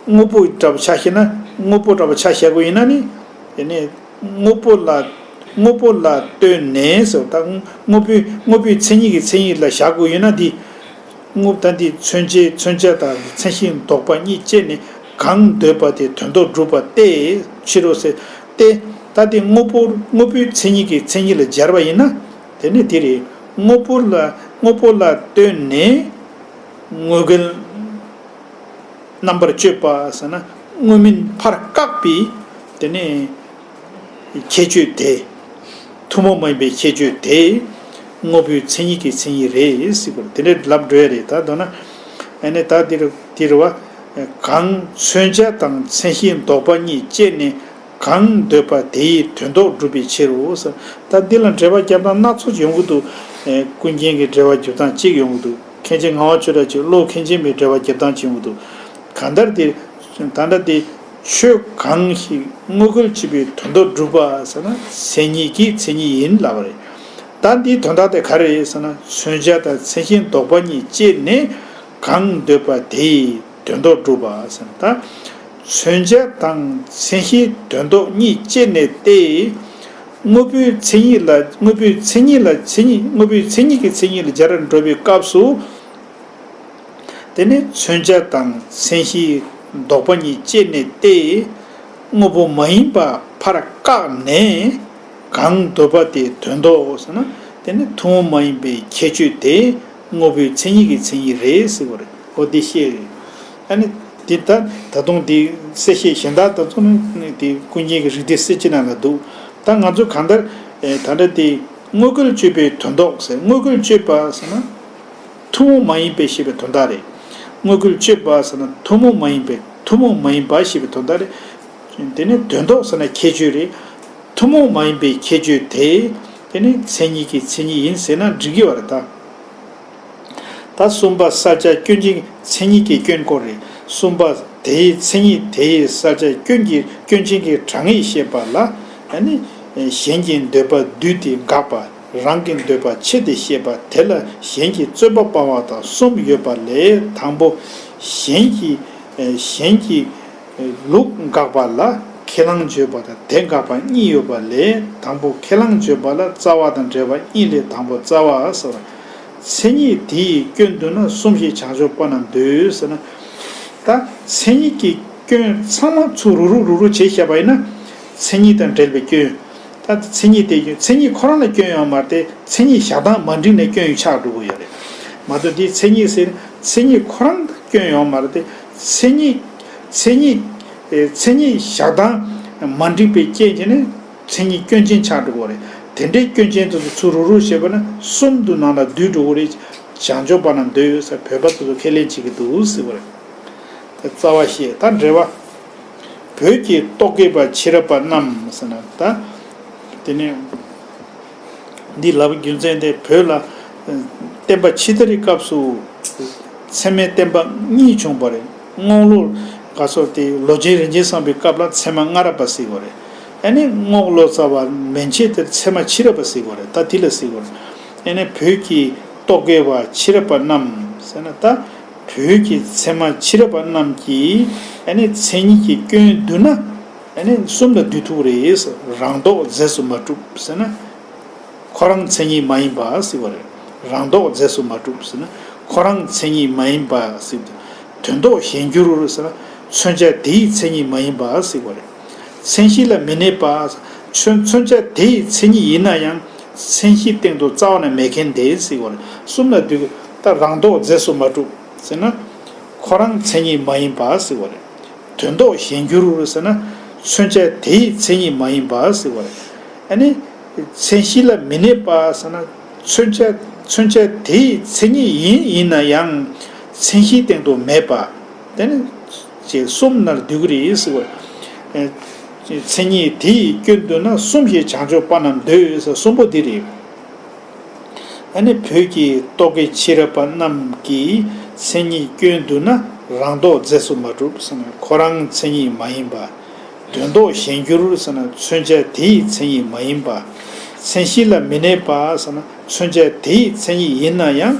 དངོས་པོ་འདྲ་བོ་ཆ་བཞག་ན། དངོས་པོ་འདྲ་བོ་ཆ་བཞག་དགོས་ཡིན་ན་ནི། དེ་ནི་དངོས་པོ་ལ་དངོས་པོ་ལ་ལྟོས་ནས་སོ། ད་དངོས་པོའི་དངོས་པོའི་མཚན་ཉིད་ཀྱི་མཚན་ཉིད་ལ་བཞག་དགོས་ཡིན་ན་འདི། དངོས་ད་འདི་མཚོན་བྱའི་མཚོན་བྱ་དང་མཚན་གཞིའི་ལྡོག་པ་གཉིས་དཔྱད་ནས་གང་འདོད་པ་དེ་དོན་ལྡོག་སྒྲུབ་པ་སྟེ་ཕྱིར་རོ་ཟེར་ཏེ། ད་འདི་དངོས་པོ་དངོས་པོའི་མཚན་ཉིད་ཀྱི་མཚན་ཉིད་ལ་སྦྱར་བ་ཡིན་ན། དེ་ནི་འདི་རེད། དངོས་པོ་ལ་དངོས་པོ་ལ་ལྟོས་ནས་དངོས་འགལ་རྣམ་པར་གཅོད་པ་ཟེར་ན། དངོས་མིན་ཕར་བཀག་པའི་དེ་ནི་ཁྱད་ཆོས་དེ། ཐུན་མོང་མ་ཡིན་པའི་ཁྱད་ཆོས་དེ་དངོས་པོའི་མཚན་ཉིད་ཀྱི་མཚན་ཉིད་རེད་ཟེར་བ་དེ་འདྲ་ལབ་འགྲོ་ཡ་རེད། ད་མདོར་ན་ཨ་ནི་ད་འདིར་འདིར་བ། གང་མཚོན་བྱ་དང་མཚན་གཞིའི་ལྡོག་པ་གཉིས་དཔྱད་ནས་གང་འདོད་པ་དེའི་དོན་ལྡོག་སྒྲུབ་པའི་ཕྱིར་རོ་ཟེར། ད་འདི་ལ་འགྲེལ་པ་རྒྱབ་སྟངས་སྣ་ཚོགས་ཡོང་གི་འདུག་ཀུན་མཁྱེན་གྱི་འགྲེལ་པ་རྒྱབ་སྟངས་གཅིག་ཡོང་གི་འདུག་མཁན་ཆེན་ངག་དབང་ཆོས་གྲགས་ཀྱི་བློ་མཁན་ཆེན་པའི་འགྲེལ་པ་རྒྱབ་སྟངས་ཅིག་ཡོང་གི་འདུག་གང་ལྟར་དེ། ད་ལྟ་དེ། ཆོས་གང་ཞིག་དངོས་འགལ་གཅོད་པའི་དོན་ལྡོག་སྒྲུབ་པ་ཟེར་ན་མཚན་ཉིད་ཀྱིས་མཚན་ཉིད་ཡིན་ལབ་པ་རེད། ད་འདིའི་དོན་དག་དེ་ག་རེ་རེད་ཟེར་ན། མཚོན་བྱ་དང་མཚན་གཞི་ལྡོག་པ་གཉིས་དཔྱད་ནས་གང་འདོད་པ་དེའི་དོན་ལྡོག་སྒྲུབ་པ་ཟེར་ན། ད་མཚོན་བྱ་དང་མཚན་གཞིའི་དོན་ལྡོག་གཉིས་དཔྱད་ནས་ཏེ། དངོས་པོའི་མཚན་ཉིད་ལ། དངོས་པོའི་མཚན་ཉིད་ལ་མཚན་ཉིད། དངོས་པོའི་མཚན་ཉིད་ཀྱིས་མཚན་ཉིད་ལ་སྦྱར་བར་འགྲོ་བའི་སྐབས་སུ། དེ་ནི་མཚོན་བྱ་དང་མཚན་གཞིའི་ལྡོག་པ་གཉིས་དཔྱད་ནས་ཏེ། དངོས་པོ་མ་ཡིན་པ་ཕར་བཀག་ནས་གང་འདོད་པ་དེའི་དོན་ལྡོག་ཟེར་ན། དེ་ནི་ཐུན་མོང་མ་ཡིན་པའི་ཁྱད་ཆོས་དེ་དངོས་པོའི་མཚན་ཉིད་ཀྱི་མཚན་ཉིད་རེད་ཟེར་བ་རེད། འོ་འདི་བཤད་རེད། ཨ་ནི་འདི་ད་ད་དུང་འདི་གསལ་བཤད་གཞན་དག་ད་དུང་ནི་འདི་ཀུན་མཁྱེན་གྱི་རིགས་གཏེར་གསལ་བྱེད་ནང་ལ་འདུག་ད་ང་ཚོ་གང་ལྟར་ད་ལྟ་དེ་དངོས་འགལ་གཅོད་པའི་དོན་ལྡོག་ཟེར། དངོས་འགལ་གཅོད་པ་ཟེར་ན། ཐུན་མོང་མ་ཡིན་པའི་ཞེས་པའི་དོན་དག་རེད། དངོས་འགལ་གཅོད་པ་ཟེར་ན་ཐུན་མོང་མ་ཡིན་པའི། ཐུན་མོང་མ་ཡིན་པ་ཞེས་པའི་དོན་དག་རེད། དེ་ནི་དོན་ལྡོག་ཟེར་ན་ཁྱད་ཆོས་རེད། ཐུན་མོང་མ་ཡིན་པའི་ཁྱད་ཆོས་དེ། དེ་ནི་མཚན་ཉིད་ཀྱི་མཚན་ཉིད་ཡིན་ཟེར་ན་འགྲིག་གི་བ་རེད་ད། ད་གསུམ་པ་གསལ་བྱ་སྐྱོན་ཅན་མཚན་ཉིད་ཀྱི་སྐྱོན་སྐོར་རེད། གསུམ་པ་དེའི་མཚན་ཉིད་དེའི་གསལ་བྱ་སྐྱོན་གྱི་སྐྱོན་ཅན་གྱི་གྲངས་ངེས་བཤད་པ་ལ། ཨ་ནི་གཞན་གྱི་འདོད་པ་བསྡུས་ཏེ་དགག་པ། རང་གི་འདོད་པ་ཕྱེ་སྟེ་བཤད་པ་དེ་ལ་གཞན་གྱི་རྩོད་པ་སྤང་བ་དང་གསུམ་ཡོད་པ་ལས། དང་པོ་གཞན་གྱི་གཞན་གྱི་ལུགས་དགག་པ་ལ་ཁས་བླངས་བརྗོད་པ་དང་དེ་དགག་པ་གཉིས་ཡོད་པ་ལས། དང་པོ་ཁས་བླངས་བརྗོད་པ་ལ་རྩ་བ་དང་འབྲེལ་བ་གཉིས་ལས། དང་པོ་རྩ་བ་ཟེར་བ། མཚན་ཉིད་དེ་ཡི་སྐྱོན་བསྡུ་ན་གསུམ་ཞེས་བྱང་ཆུབ་པ་རྣམས་འདོད་ཟེར་ན། ད་མཚན་ཉིད་ཀྱི་སྐྱོན་ཚང་མ་ཚུར་རུག་རུག་རུག་རུག་བྱས་བཤད་པ་ཡིན་ན། མཚན་ཉིད་དང་འབྲེལ་བའི་སྐྱོན། ད་མཚན་ཉིད་དེ་སྐྱོན། མཚན་ཉིད་ཁོ་རང་ལ་སྐྱོན་ཡོད་མ་རེད་དེ། མཚན་ཉིད་བཞག་སྟངས་མ་འགྲིག་ནས་སྐྱོན་ཡོད་ཆགས་འགྲོ་གི་ཡོད་རེད། མ་གཏོགས་དེ་མཚན་ཉིད་ཟེར། མཚན་ཉིད་ཁོ་རང་ལ་སྐྱོན་ཡོད་མ་རེད་དེ། མཚན་ཉིད། མཚན་ཉིད། ཨེ། མཚན་ཉིད་བཞག་སྟངས་མ་འགྲིག་པའི་རྐྱེན་གྱིས་ནི་མཚན་ཉིད་སྐྱོན་ཅན་ཆགས་འགྲོ་གི་རེད། དེ་འདྲའི་སྐྱོན་ཅན་དེ་ཚོ་ཚུར་རུག་རུག་བྱས་པ་ན་གསུམ་དུ་ནང་ལ་བསྡུས་འགྲོ་གི་རེད། བྱང་ཆུབ་པ་རྣམས་འདོད་ཡོད་ཟེར་བོད་པ་དེ་ཚོ་ཁས་ལེན་བྱེད་ཀྱི་འདུག་ཟེར་བ་རེད། ད་རྩ་བ་བཤད། ད་འགྲེལ་བ། བོད་ཀྱི་རྟོག་གེ་པ་ཕྱི་རབས་པ་རྣམས་ཟེར་ན་ད། དེ་ནས་འདི་ལབ་རྒྱུ་མཚན་དེ་བོད་ལ་བསྟན་པ་ཕྱི་དར་གྱི་སྐབས་སུ་ཚད་མའི་བསྟན་པ་གཉིས་བྱུང་བ་རེད། རྔོག་ལོ་ག་སོགས་དེ་ལོ་ཆེན་རིན་ཆེན་བསམ་པའི་སྐབས་ལ་ཚད་མ་སྔ་རབས་པ་ཟེར་བ་རེད། ཨ་ནི་རྔོག་ལོ་ཙཱ་བ་མན་ཆད་དེར་ཚད་མ་ཕྱི་རབས་པ་ཟེར་བ་རེད། ད་དེ་ལ་ཟེར་བ་རེད། ཨ་ནི་བོད་ཀྱི་རྟོག་གེ་པ་ཕྱི་རབས་པ་རྣམས་ཟེར་ན་ད། བོད་ཀྱི་ཚད་མ་ཕྱི་རབས་པ་རྣམས་ཀྱིས་ཨ་ནི་མཚན་ཉིད་ཀྱི་སྐྱོན་བསྡུ་ན་ཨ་ནི་གསུམ་ལ་བསྡུ་ཐུབ་རེད། རང་ལྡོག་རྫས་སུ་མ་གྲུབ་ཟེར་ན། ཁོ་རང་མཚན་ཉིད་མ་ཡིན་པ་ཟེར་བ་རེད། རང་ལྡོག་རྫས་སུ་མ་གྲུབ་ཟེར་ན་ཁོ་རང་མཚན་ཉིད་མ་ཡིན་པ་ཟེར། དོན་ལྡོག་གཞན་འགྱུར་ཟེར་ན་མཚོན་བྱ་དེའི་མཚན་ཉིད་མ་ཡིན་པ་ཟེར་བ་རེད། མཚན་གཞི་ལ་མི་གནས་པ། མཚོན་མཚོན་བྱ་དེའི་མཚན་ཉིད་ཡིན་ན་ཡང་མཚན་གཞིའི་སྟེང་དུ་རྩ་བ་ནས་མེད་མཁན་དེ་ཟེར་བ་རེད། གསུམ་ལ་བསྡུ། ད་རང་ལྡོག་རྫས་སུ་མ་གྲུབ་ཟེར་ན། ཁོ་རང་མཚན་ཉིད་མ་ཡིན་པ་ཟེར་བ་རེད། དོན་ལྡོག་གཞན་འགྱུར་ཟེར་ན། མཚོན་བྱ་དེའི་མཚན་ཉིད་མ་ཡིན་པ་ཟེར་བ་རེད། ཨ་ནི། མཚན་གཞི་ལ་མི་གནས་པ་ཟེར་ན། མཚོན་བྱ་མཚོན་བྱ་དེའི་མཚན་ཉིད་ཡིན་ཡིན་ན་ཡང་། མཚན་གཞིའི་སྟེང་དུ་མེད་པ། དེ་ནི། ཅེས་གསུམ་ནང་ལ་འདུས་ཀྱི་རེད་ཟེར་བ། ཨེ། མཚན་ཉིད་དེ་ཡི་སྐྱོན་བསྡུ་ན་གསུམ་ཞེས་བྱང་ཆུབ་པ་རྣམས་འདོད་ཟེར་གསུམ་པོ་འདི་རེད། ཨ་ནི་བོད་ཀྱི་རྟོག་གེ་ཕྱི་རབས་པ་རྣམས་ཀྱིས་མཚན་ཉིད་སྐྱོན་བསྡུ་ན་རང་ལྡོག་རྫས་སུ་མ་གྲུབ་ཟེར་ན་ཁོ་རང་མཚན་ཉིད་མ་ཡིན་པ། དོན་ལྡོག་གཞན་འགྱུར་ཟེར་ན་མཚོན་བྱ་དེའི་མཚན་ཉིད་མ་ཡིན་པ། མཚན་གཞི་ལ་མི་གནས་པ་ཟེར་ན་མཚོན་བྱ་དེའི་མཚན་ཉིད་ཡིན་ན་ཡང་།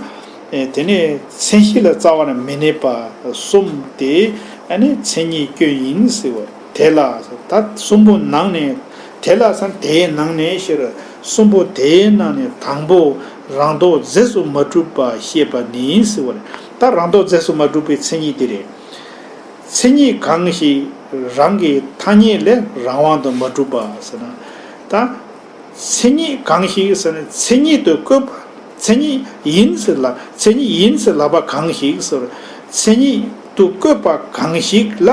ཨེ། དེ་ནས་མཚན་གཞི་ལ་རྩ་བ་ནས་མི་གནས་པ་གསུམ་དེ་ཨ་ནི་མཚན་ཉིད་སྐྱོན་ཡིན་ཟེར་བ། དེ་ལ་ད་གསུམ་པོ་ནང་ནས། དེ་ལ་ཟེར་དེའི་ནང་ནས་ཤེར་གསུམ་པོ་དེའི་ནང་ནས་དང་པོ་རང་ལྡོག་རྫས་སུ་མ་གྲུབ་པ་བཤད་པ་ནི་ཟེར་བ་རེད། ད་རང་ལྡོག་རྫས་སུ་མ་གྲུབ་པའི་མཚན་ཉིད་དེ་རེད། མཚན་ཉིད་གང་ཞིག་རང་གི་ཐ་སྙད་ལས་རང་དབང་དུ་མ་གྲུབ་པ་ཟེར་ན། ད་མཚན་ཉིད་གང་ཞིག་ཟེར་ན་མཚན་ཉིད་དུ་བཀོད་པ། མཚན་ཉིད་ཡིན་ཟེར་ལ། མཚན་ཉིད་ཡིན་ཟེར་ལབ་པ་གང་ཞིག་ཟེར། མཚན་ཉིད་དུ་བཀོད་པ་གང་ཞིག་ལ་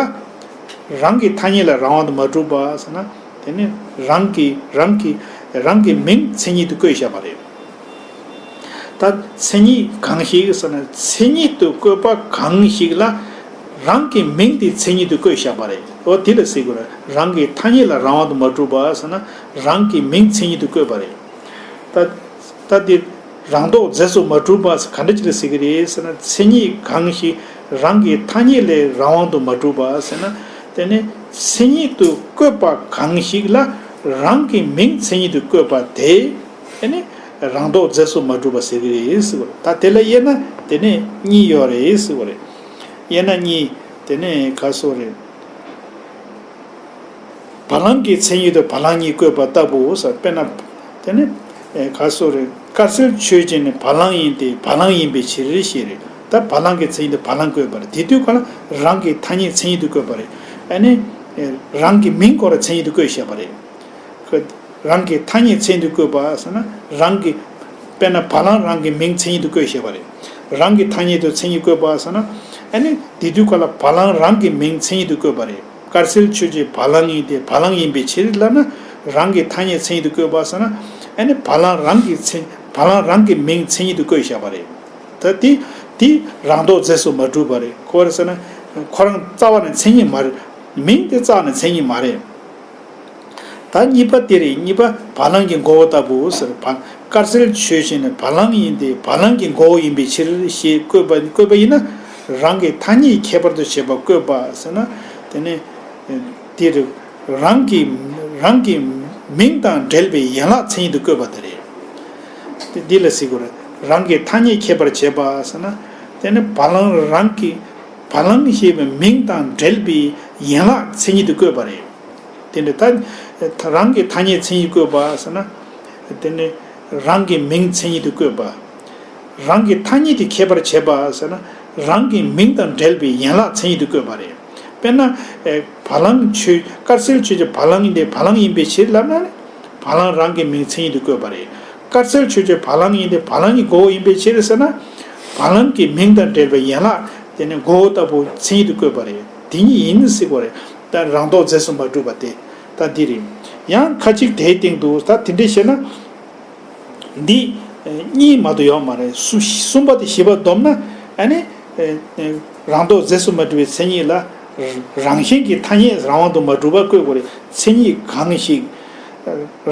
རང་གི་ཐ་སྙད་ལ་རང་དབང་དུ་མ་གྲུབ་པ་ཟེར་ན། དེ་ནི་རང་གི་རང་གི་རང་གི་མིང་མཚན་ཉིད་དུ་བཀོད་བཞག་པ་རེད། ད་མཚན་ཉིད་གང་ཞིག་ཟེར་ན་མཚན་ཉིད་དུ་བཀོད་པ་གང་ཞིག་ལ་རང་གི་མིང་དེ་མཚན་ཉིད་དུ་བཀོད་བཞག་པ་རེད། འོ་དེ་ལ་ཟེར་དགོས་རེད། རང་གི་ཐ་སྙད་ལ་རང་དབང་དུ་མ་གྲུབ་པ་ཟེར་ན་རང་གི་མིང་མཚན་ཉིད་དུ་བཀོད་པ་རེད། ད་ད་དེ་རང་ལྡོག་རྫས་སུ་མ་གྲུབ་པ་ཟེར་ག་འདྲ་ཅིག་ལ་ཟེར་གི་རེད་ཟེར་ན། མཚན་ཉིད་གང་ཞིག་ རང་གི་ཐ་སྙད་ལས་རང་དབང་དུ་མ་གྲུབ་པ་ཟེར་ན། དེ་ནི་མཚན་ཉིད་དུ་བཀོད་པ་གང་ཞིག་ལ་རང་གི་མིང་མཚན་ཉིད་དུ་བཀོད་པ་དེ། དེ་ནི་རང་ལྡོག་རྫས་སུ་མ་གྲུབ་པ་ཟེར་གྱི་རེད་ཟེར་བ་རེད། ད་དེ་ལ་དབྱེ་ན་དེ་ནི་གཉིས་ཡོད་རེད་ཟེར་བ་རེད། དབྱེ་ན་གཉིས། དེ་ནི་ག་སོགས་རེད། བ་ལང་གི་མཚན་ཉིད་དུ་བ་ལང་ཉིད་བཀོད་པ་ལྟ་བུ་ཟེར། དཔེར་ན། དེ་ནི་ཨེ་ག་སོགས་རེད། དཀར་གསལ་ཆོས་ཅན་ནི་བ་ལང་ཡིན་ཏེ་བ་ལང་ཡིན་པའི་ཕྱིར་ཞེས་རེད། ད་བ་ལང་གི་མཚན་ཉིད་དུ་བ་ལང་བཀོད་པ་རེད། དེ་དུས་ག་ལ་རང་གི་ཐ་སྙད་མཚན་ཉིད་དུ་བཀོད་པ་རེད། ཨ་ནི་ཨེ་རང་གི་མིང་ཁོ་རང་མཚན་ཉིད་དུ་བཀོད་བཞག་པ་རེད། ཁོ་རང་གི་ཐ་སྙད་མཚན་ཉིད་དུ་བཀོད་པ་ཟེར་ན། རང་གི། དཔེར་ན་བ་ལང་རང་གི་མིང་མཚན་ཉིད་དུ་བཀོད་བཞག་པ་རེད། རང་གི་ཐ་སྙད་དུ་མཚན་ཉིད་བཀོད་པ་ཟེར་ན། ཨ་ནི་དེ་དུས་ག་ལ་བ་ལང་རང་གི་མིང་མཚན་ཉིད་དུ་བཀོད་པ་རེད། དཀར་གསལ་ཆོས་ཅན་བ་ལང་ཡིན་ཏེ་བ་ལང་ཡིན་པའི་ཕྱིར་ལབ་ན། རང་གི་ཐ་སྙད་མཚན་ཉིད་དུ་བཀོད་པ་ཟེར་ན། ཨ་ནི་བ་ལང་རང་གི་མཚན། བ་ལང་རང་གི་མིང་མཚན་ཉིད་དུ་བཀོད་བཞག་པ་རེད། ད་དེ། དེ་རང་ལྡོག་རྫས་སུ་མ་གྲུབ་པ་རེད། ཁོ་རེ་ཟེར་ན། ཁོ་རང་རྩ་བ་ནས་མཚན་ཉིད་མ་རེད། མིང་དེ་རྩ་བ་ནས་མཚན་ཉིད་མ་རེད། ད་གཉིས་པ་དེ་རེད། གཉིས་པ་བ་ལང་གི་མགོ་བོ་ལྟ་བུ་ཟེར། བ། དཀར་གསལ་ཆོས་ཅན་ནི་བ་ལང་ཡིན་ཏེ་བ་ལང་གི་མགོ་བོ་ཡིན་པའི་ཕྱིར་ཞེས་བཀོད་པ། བཀོད་པ་ཡིན་ན། རང་གི་ཐ་སྙད་ཁྱད་པར་དུ་བྱས་པ་བཀོད་པ་ཟེར་ན། དེ་ནི་དེ་རེད། རང་གི། རང་གི་མིང་དང་འབྲེལ་བའི་ཡན་ལག་མཚན་ཉིད་དུ་བཀོད་པ་དེ་རེད། དེ་འདི་ལ་ཟེར་དགོས་རེད། རང་གི་ཐ་སྙད་ཁྱད་པར་བྱས་པ་ཟེར་ན། དེ་ནི་བ་ལང་རང་གི། བ་ལང་ཞེས་པའི་མིང་དང་འབྲེལ་བའི་ཡན་ལག་མཚན་ཉིད་དུ་བཀོད་པ་རེད། དེ་འདྲ་ད། རང་གི་ཐ་སྙད་མཚན་ཉིད་བཀོད་པ་ཟེར་ན། དེ་ནི་རང་གི་མིང་མཚན་ཉིད་དུ་བཀོད་པ། རང་གི་ཐ་སྙད་དེ་ཁྱད་པར་བྱེད་པ་ཟེར་ན། རང་གི་མིང་དང་འབྲེལ་བའི་ཡན་ལག་མཚན་ཉིད་དུ་བཀོད་པ་རེད། དཔེར་ན། ཨེ། བ་ལང་ཆོས། དཀར་གསལ་ཆོས་ཅན་བ་ལང་ཡིན་ཏེ་བ་ལང་ཡིན་པའི་ཕྱིར་ལབ་ན་ནི། བ་ལང་རང་གི་མིང་མཚན་ཉིད་དུ་བཀོད་པ་རེད། དཀར་གསལ་ཆོས་ཅན་བ་ལང་ཡིན་ཏེ་བ་ལང་གི་མགོ་བོ་ཡིན་པའི་ཕྱིར་ཟེར་ན། བ་ལང་གི་མིང་དང་འབྲེལ་བའི་ཡན་ལག་དེ་ནི་མགོ་བོ་ལྟ་བུ་མཚན་ཉིད་དུ་བཀོད་པ་རེད། དེ་ཉིད་ཡིན་ཟེར་དགོས་རེད། ད་རང་ལྡོག་རྫས་སུ་མ་གྲུབ་པ་དེ། ད་འདི་རེད། ཡང་ཁ་ཅིག་དེའི་སྟེང་དུ། ད་དེ་འདྲ་བཤད་ན། འདི་གཉིས་མ་གཏོགས་ཡོད་མ་རེད། གསུ- གསུམ་པ་དེ་བཞི་པ་བསྡོམས་ན། ཨ་ནི་རང་ལྡོག་རྫས་སུ་མ་གྲུབ་པའི་མཚན་ཉིད་ལ། རང་གཞན་གྱི་ཐ་སྙད་རང་དབང་དུ་མ་གྲུབ་པ་བཀོད་དགོས་རེད། མཚན་ཉིད་གང་ཞིག་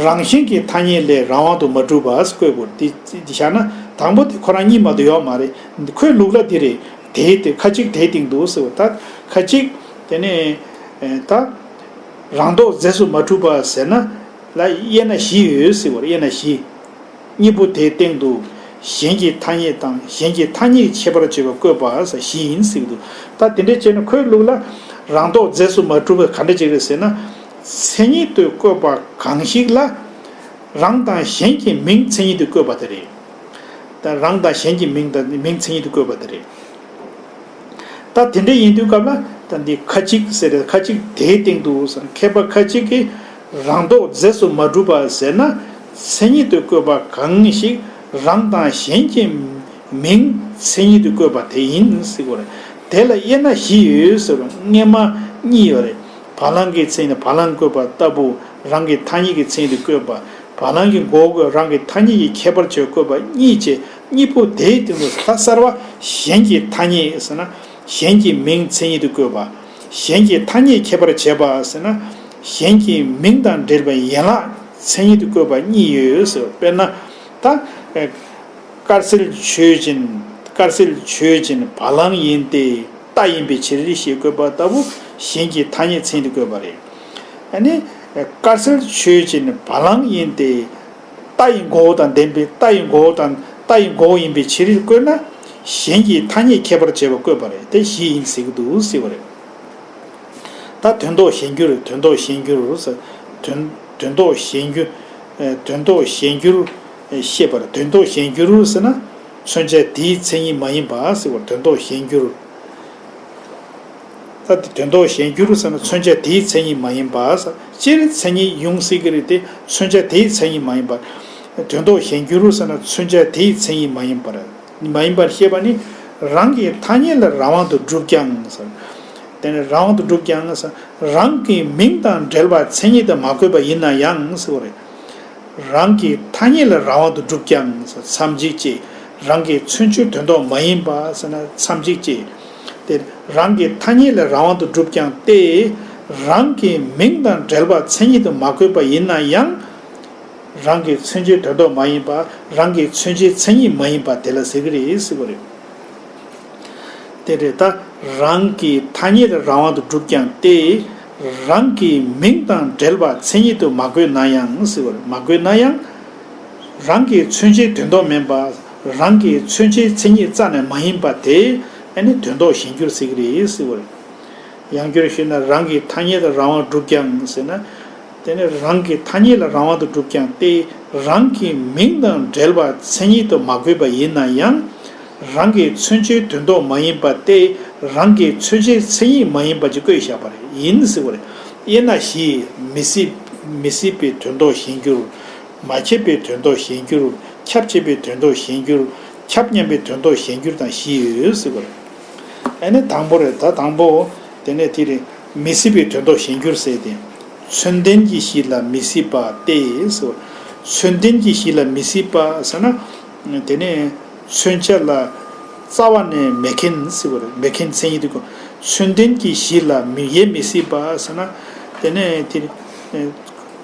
རང་གཞན་གྱི་ཐ་སྙད་ལས་རང་དབང་དུ་མ་གྲུབ་པ་བཀོད་དགོས་རེད། འདི་འདི་བཞག་ན་དང་པོ་དེ་ཁོ་རང་གཉིས་མ་གཏོགས་ཡོད་མ་རེད། ཁོའི་ལུགས་ལ་འདི་རེད། དེའི་སྟེང་། ཁ་ཅིག་དེའི་སྟེང་དུ་ཟེར་བ། ད་ཁ་ཅིག་དེ་ནས་ད་རང་ལྡོག་རྫས་སུ་མ་གྲུབ་པ་ཟེར་ན། ལ་དབྱེ་ན་བཞི་ཡོད་ཟེར་བ་རེད། དབྱེ་ན་བཞི། གཉིས་པོ་དེའི་སྟེང་དུ་གཞན་གྱི་ཐ་སྙད་དང་གཞན་གྱི་ཐ་སྙད་ཁྱད་པར་བྱེད་པ་བཀོད་པ་ཟེར་བཞི་ཡིན་ཟེར་གྱི་འདུག་ད་དེ་འདྲ་བྱས་ན་ཁོའི་ལུགས་ལ་རང་ལྡོག་རྫས་སུ་མ་གྲུབ་པ་ག་འདྲ་ཅིག་རེད་ཟེར་ན། མཚན་ཉིད་དུ་བཀོད་པ་གང་ཞིག་ལ་རང་དང་གཞན་གྱི་མིང་མཚན་ཉིད་དུ་བཀོད་པ་དེ་རེད། ད་རང་དང་གཞན་གྱི་མིང་དང་མིང་མཚན་ཉིད་དུ་བཀོད་པ་དེ་རེད། ད་དེ་འདྲ་ཡིན་དུས་སྐབས་ལ་ད་འདི་ཁ་ཅིག་ཟེར་རེད། ཁ་ཅིག་དེའི་སྟེང་དུ་ཟེར། མཁས་པ་ཁ་ཅིག་གིས་རང་ལྡོག་རྫས་སུ་མ་གྲུབ་པ་ཟེར་ན། མཚན་ཉིད་དུ་བཀོད་པ་གང་ཞིག་རང་དང་གཞན་གྱི་མིང་མཚན་ཉིད་དུ་བཀོད་པ་དེ་ཡིན་ཟེར་དགོས་རེད། དེ་ལ་དབྱེ་ན་བཞི་ཡོད་ཟེར་བ། སྔོན་མ་གཉིས་ཡོད་རེད། བ་ལང་གི་མཚན་ཉིད་བ་ལང་བཀོད་པ་ལྟ་བུ། རང་གི་ཐ་སྙད་ཀྱི་མཚན་ཉིད་དུ་བཀོད་པ། བ་ལང་གི་མགོ་བོ་རང་གི་ཐ་སྙད་ཀྱི་ཁྱད་པར་ཕྱེ་བཀོད་པ་གཉིས་བྱས། གཉིས་པོ་དེའི་སྟེང་དུ་ད་གསར་བ་གཞན་གྱི་ཐ་སྙད་ཟེར་ན་གཞན་གྱི་མིང་མཚན་ཉིད་དུ་བཀོད་པ། གཞན་གྱི་ཐ་སྙད་ཁྱད་པར་བྱེད་པ་ཟེར་ན་གཞན་གྱི་མིང་དང་འབྲེལ་བའི་ཡན་ལག་མཚན་ཉིད་དུ་བཀོད་པ་གཉིས་ཡོད་ཟེར། དཔེར་ན་ད། དཀར་གསལ་ཆོས་ཅན། དཀར་གསལ་ཆོས་ཅན་བ་ལང་ཡིན་ཏེ། རྟ་ཡིན་པའི་ཕྱིར་ཞེས་བཀོད་པ་ལྟ་བུ་གཞན་གྱི་ཐ་སྙད་མཚན་ཉིད་དུ་བཀོད་པ་རེད། ཨ་ནི། དཀར་གསལ་ཆོས་ཅན་བ་ལང་ཡིན་ཏེ། རྟ་ཡི་མགོ་བོ་དང་ལྡན་པའི། རྟ་ཡི་མགོ་བོ་དང་། རྟ་ཡི་མགོ་བོ་ཡིན་པའི་ཕྱིར་བཀོད་ན། གཞན་གྱི་ཐ་སྙད་ཁྱད་པར་བྱེད་པ་བཀོད་པ་རེད། དེ་བཞི་ཡིན་ཟེར་གྱི་འདུག་ཟེར་བ་རེད། ད་དོན་ལྡོག་གཞན་འགྱུར། དོན་ལྡོག་གཞན་འགྱུར་ཟེར། དོན། དོན་ལྡོག་གཞན་འགྱུར། ཨེ། དོན་ལྡོག་གཞན་འགྱུར། ཨེ། བཤད་པར། དོན་ལྡོག་གཞན་འགྱུར་ཟེར་ན་མཚོན་བྱ་དེའི་མཚན་ཉིད་མ་ཡིན་པ་ཟེར་བ། དོན་ལྡོག་གཞན་འགྱུར། ད་དེ་དོན་ལྡོག་གཞན་འགྱུར་ཟེར་ན་མཚོན་བྱ་དེའི་མཚན་ཉིད་མ་ཡིན་པ་ཟེར། སྤྱིར་མཚན་ཉིད་ཡོང་སྲིད་ཀྱི་རེད་དེ། མཚོན་བྱ་དེའི་མཚན་ཉིད་མ་ཡིན་པ། དོན་ལྡོག་གཞན་འགྱུར་ཟེར་ན་མཚོན་བྱ་དེའི་མཚན་ཉིད་མ་ཡིན་པར། མ་ཡིན་པར་བཤད་པ་ནི། རང་གི་ཐ་སྙད་ལ་རང་དབང་དུ་གྲུབ་ཀྱང་ཟེར། དེ་ནི་རང་དབང་དུ་གྲུབ་ཀྱང་ཟེར། རང་གི་མིང་དང་འབྲེལ་བ་མཚན་ཉིད་དུ་མ་བཀོད་པ་ཡིན་ན་ཡང་ཟེར་བ་རེད། རང་གི་ཐ་སྙད་ལ་རང་དབང་དུ་གྲུབ་ཀྱང་ཟེར། མཚམས་གཅིག་ཅེས། རང་གི་མཚོན་བྱའི་དོན་ལྡོག་མ་ཡིན་པ་ཟེར་ན་མཚམས་གཅིག་ཅེས། དེ་རང་གི་ཐ་སྙད་ལ་རང་དབང་དུ་གྲུབ་ཀྱང་སྟེ། རང་གི་མིང་དང་འབྲེལ་བ་མཚན་ཉིད་དུ་མ་བཀོད་པ་ཡིན་ན་ཡང་། རང་གི་མཚོན་བྱའི་དོན་ལྡོག་མ་ཡིན་པ། རང་གི་མཚོན་བྱའི་མཚན་ཉིད་མ་ཡིན་པ་དེ་ལ་ཟེར་གྱི་རེད་ཟེར་བ་རེད། དེ་རེད། ད་ རང་གི་ཐ་སྙད་རང་དབང་དུ་གྲུབ་ཀྱང་སྟེ། རང་གི་མིང་དང་འབྲེལ་བ་མཚན་ཉིད་དུ་མ་བཀོད་ན་ཡང་ཟེར་བ་རེད། མ་བཀོད་ན་ཡང་། རང་གི་མཚོན་བྱའི་དོན་ལྡོག་མིན་པ། རང་གི་མཚོན་བྱའི་མཚན་ཉིད་རྩ་ནས་མ་ཡིན་པ་དེ་ཨ་ནི་དོན་ལྡོག་གཞན་འགྱུར་ཟེར་གྱི་རེད་ཟེར་བ་རེད། ཡང་བསྐྱར་ཞུས་ན་རང་གི་ཐ་སྙད་དང་རང་དབང་གྲུབ་ཀྱང་ཟེར་ན། དེ་ནི་རང་གི་ཐ་སྙད་ལ་རང་དབང་དུ་གྲུབ་ཀྱང་སྟེ། རང་གི་མིང་དང་འབྲེལ་བ་མཚན་ཉིད་དུ་མ་བཀོད་པ་ཡིན་ན་ཡང་། རང་གི་མཚོན་བྱའི་དོན་ལྡོག་མ་ཡིན་པ་སྟེ། རང་གི་མཚོན་བྱའི་མཚན་ཉིད་མ་ཡིན་པ་ཅིག་བཀོད་བཞག་པ་རེད། ཡིན་ཟེར་བ་རེད། དབྱེ་ན་བཞི། མི་སྲིད། མི་སྲིད་པའི་དོན་ལྡོག་གཞན་འགྱུར། མ་ཁྱབ་པའི་དོན་ལྡོག་གཞན་འགྱུར། ཁྱབ་ཆེས་པའི་དོན་ལྡོག་གཞན་འགྱུར། ཁྱབ་མཉམ་པའི་དོན་ལྡོག་གཞན་འགྱུར་དང་བཞི་ཡོད་ཟེར་བ་རེད། ཨ་ནི་དང་པོ་རེད། ད་དང་པོ། དེ་ནས་དེ་རེད། མི་སྲིད་པའི་དོན་ལྡོག་གཞན་འགྱུར་ཟེར་ཏེ། མཚོན་ལྡན་གྱི་གཞི་ལ་མི་སྲིད་པ་སྟེ་ཟེར། མཚོན་ལྡན་གྱི་གཞི་ལ་མི་སྲིད་པ་ཟེར་ན། དེ་ནས་མཚོན་བྱ་ལ་རྩ་བ་ནས་མེད་མཁན་ཟེར་བ་རེད། མེད་མཁན་མཚན་ཉིད་དུ་གོ། མཚོན་ལྡན་གྱི་གཞི་ལ་མི་ཡེ་མི་སྲིད་པ་ཟེར་ན། དེ་ནས་དེ།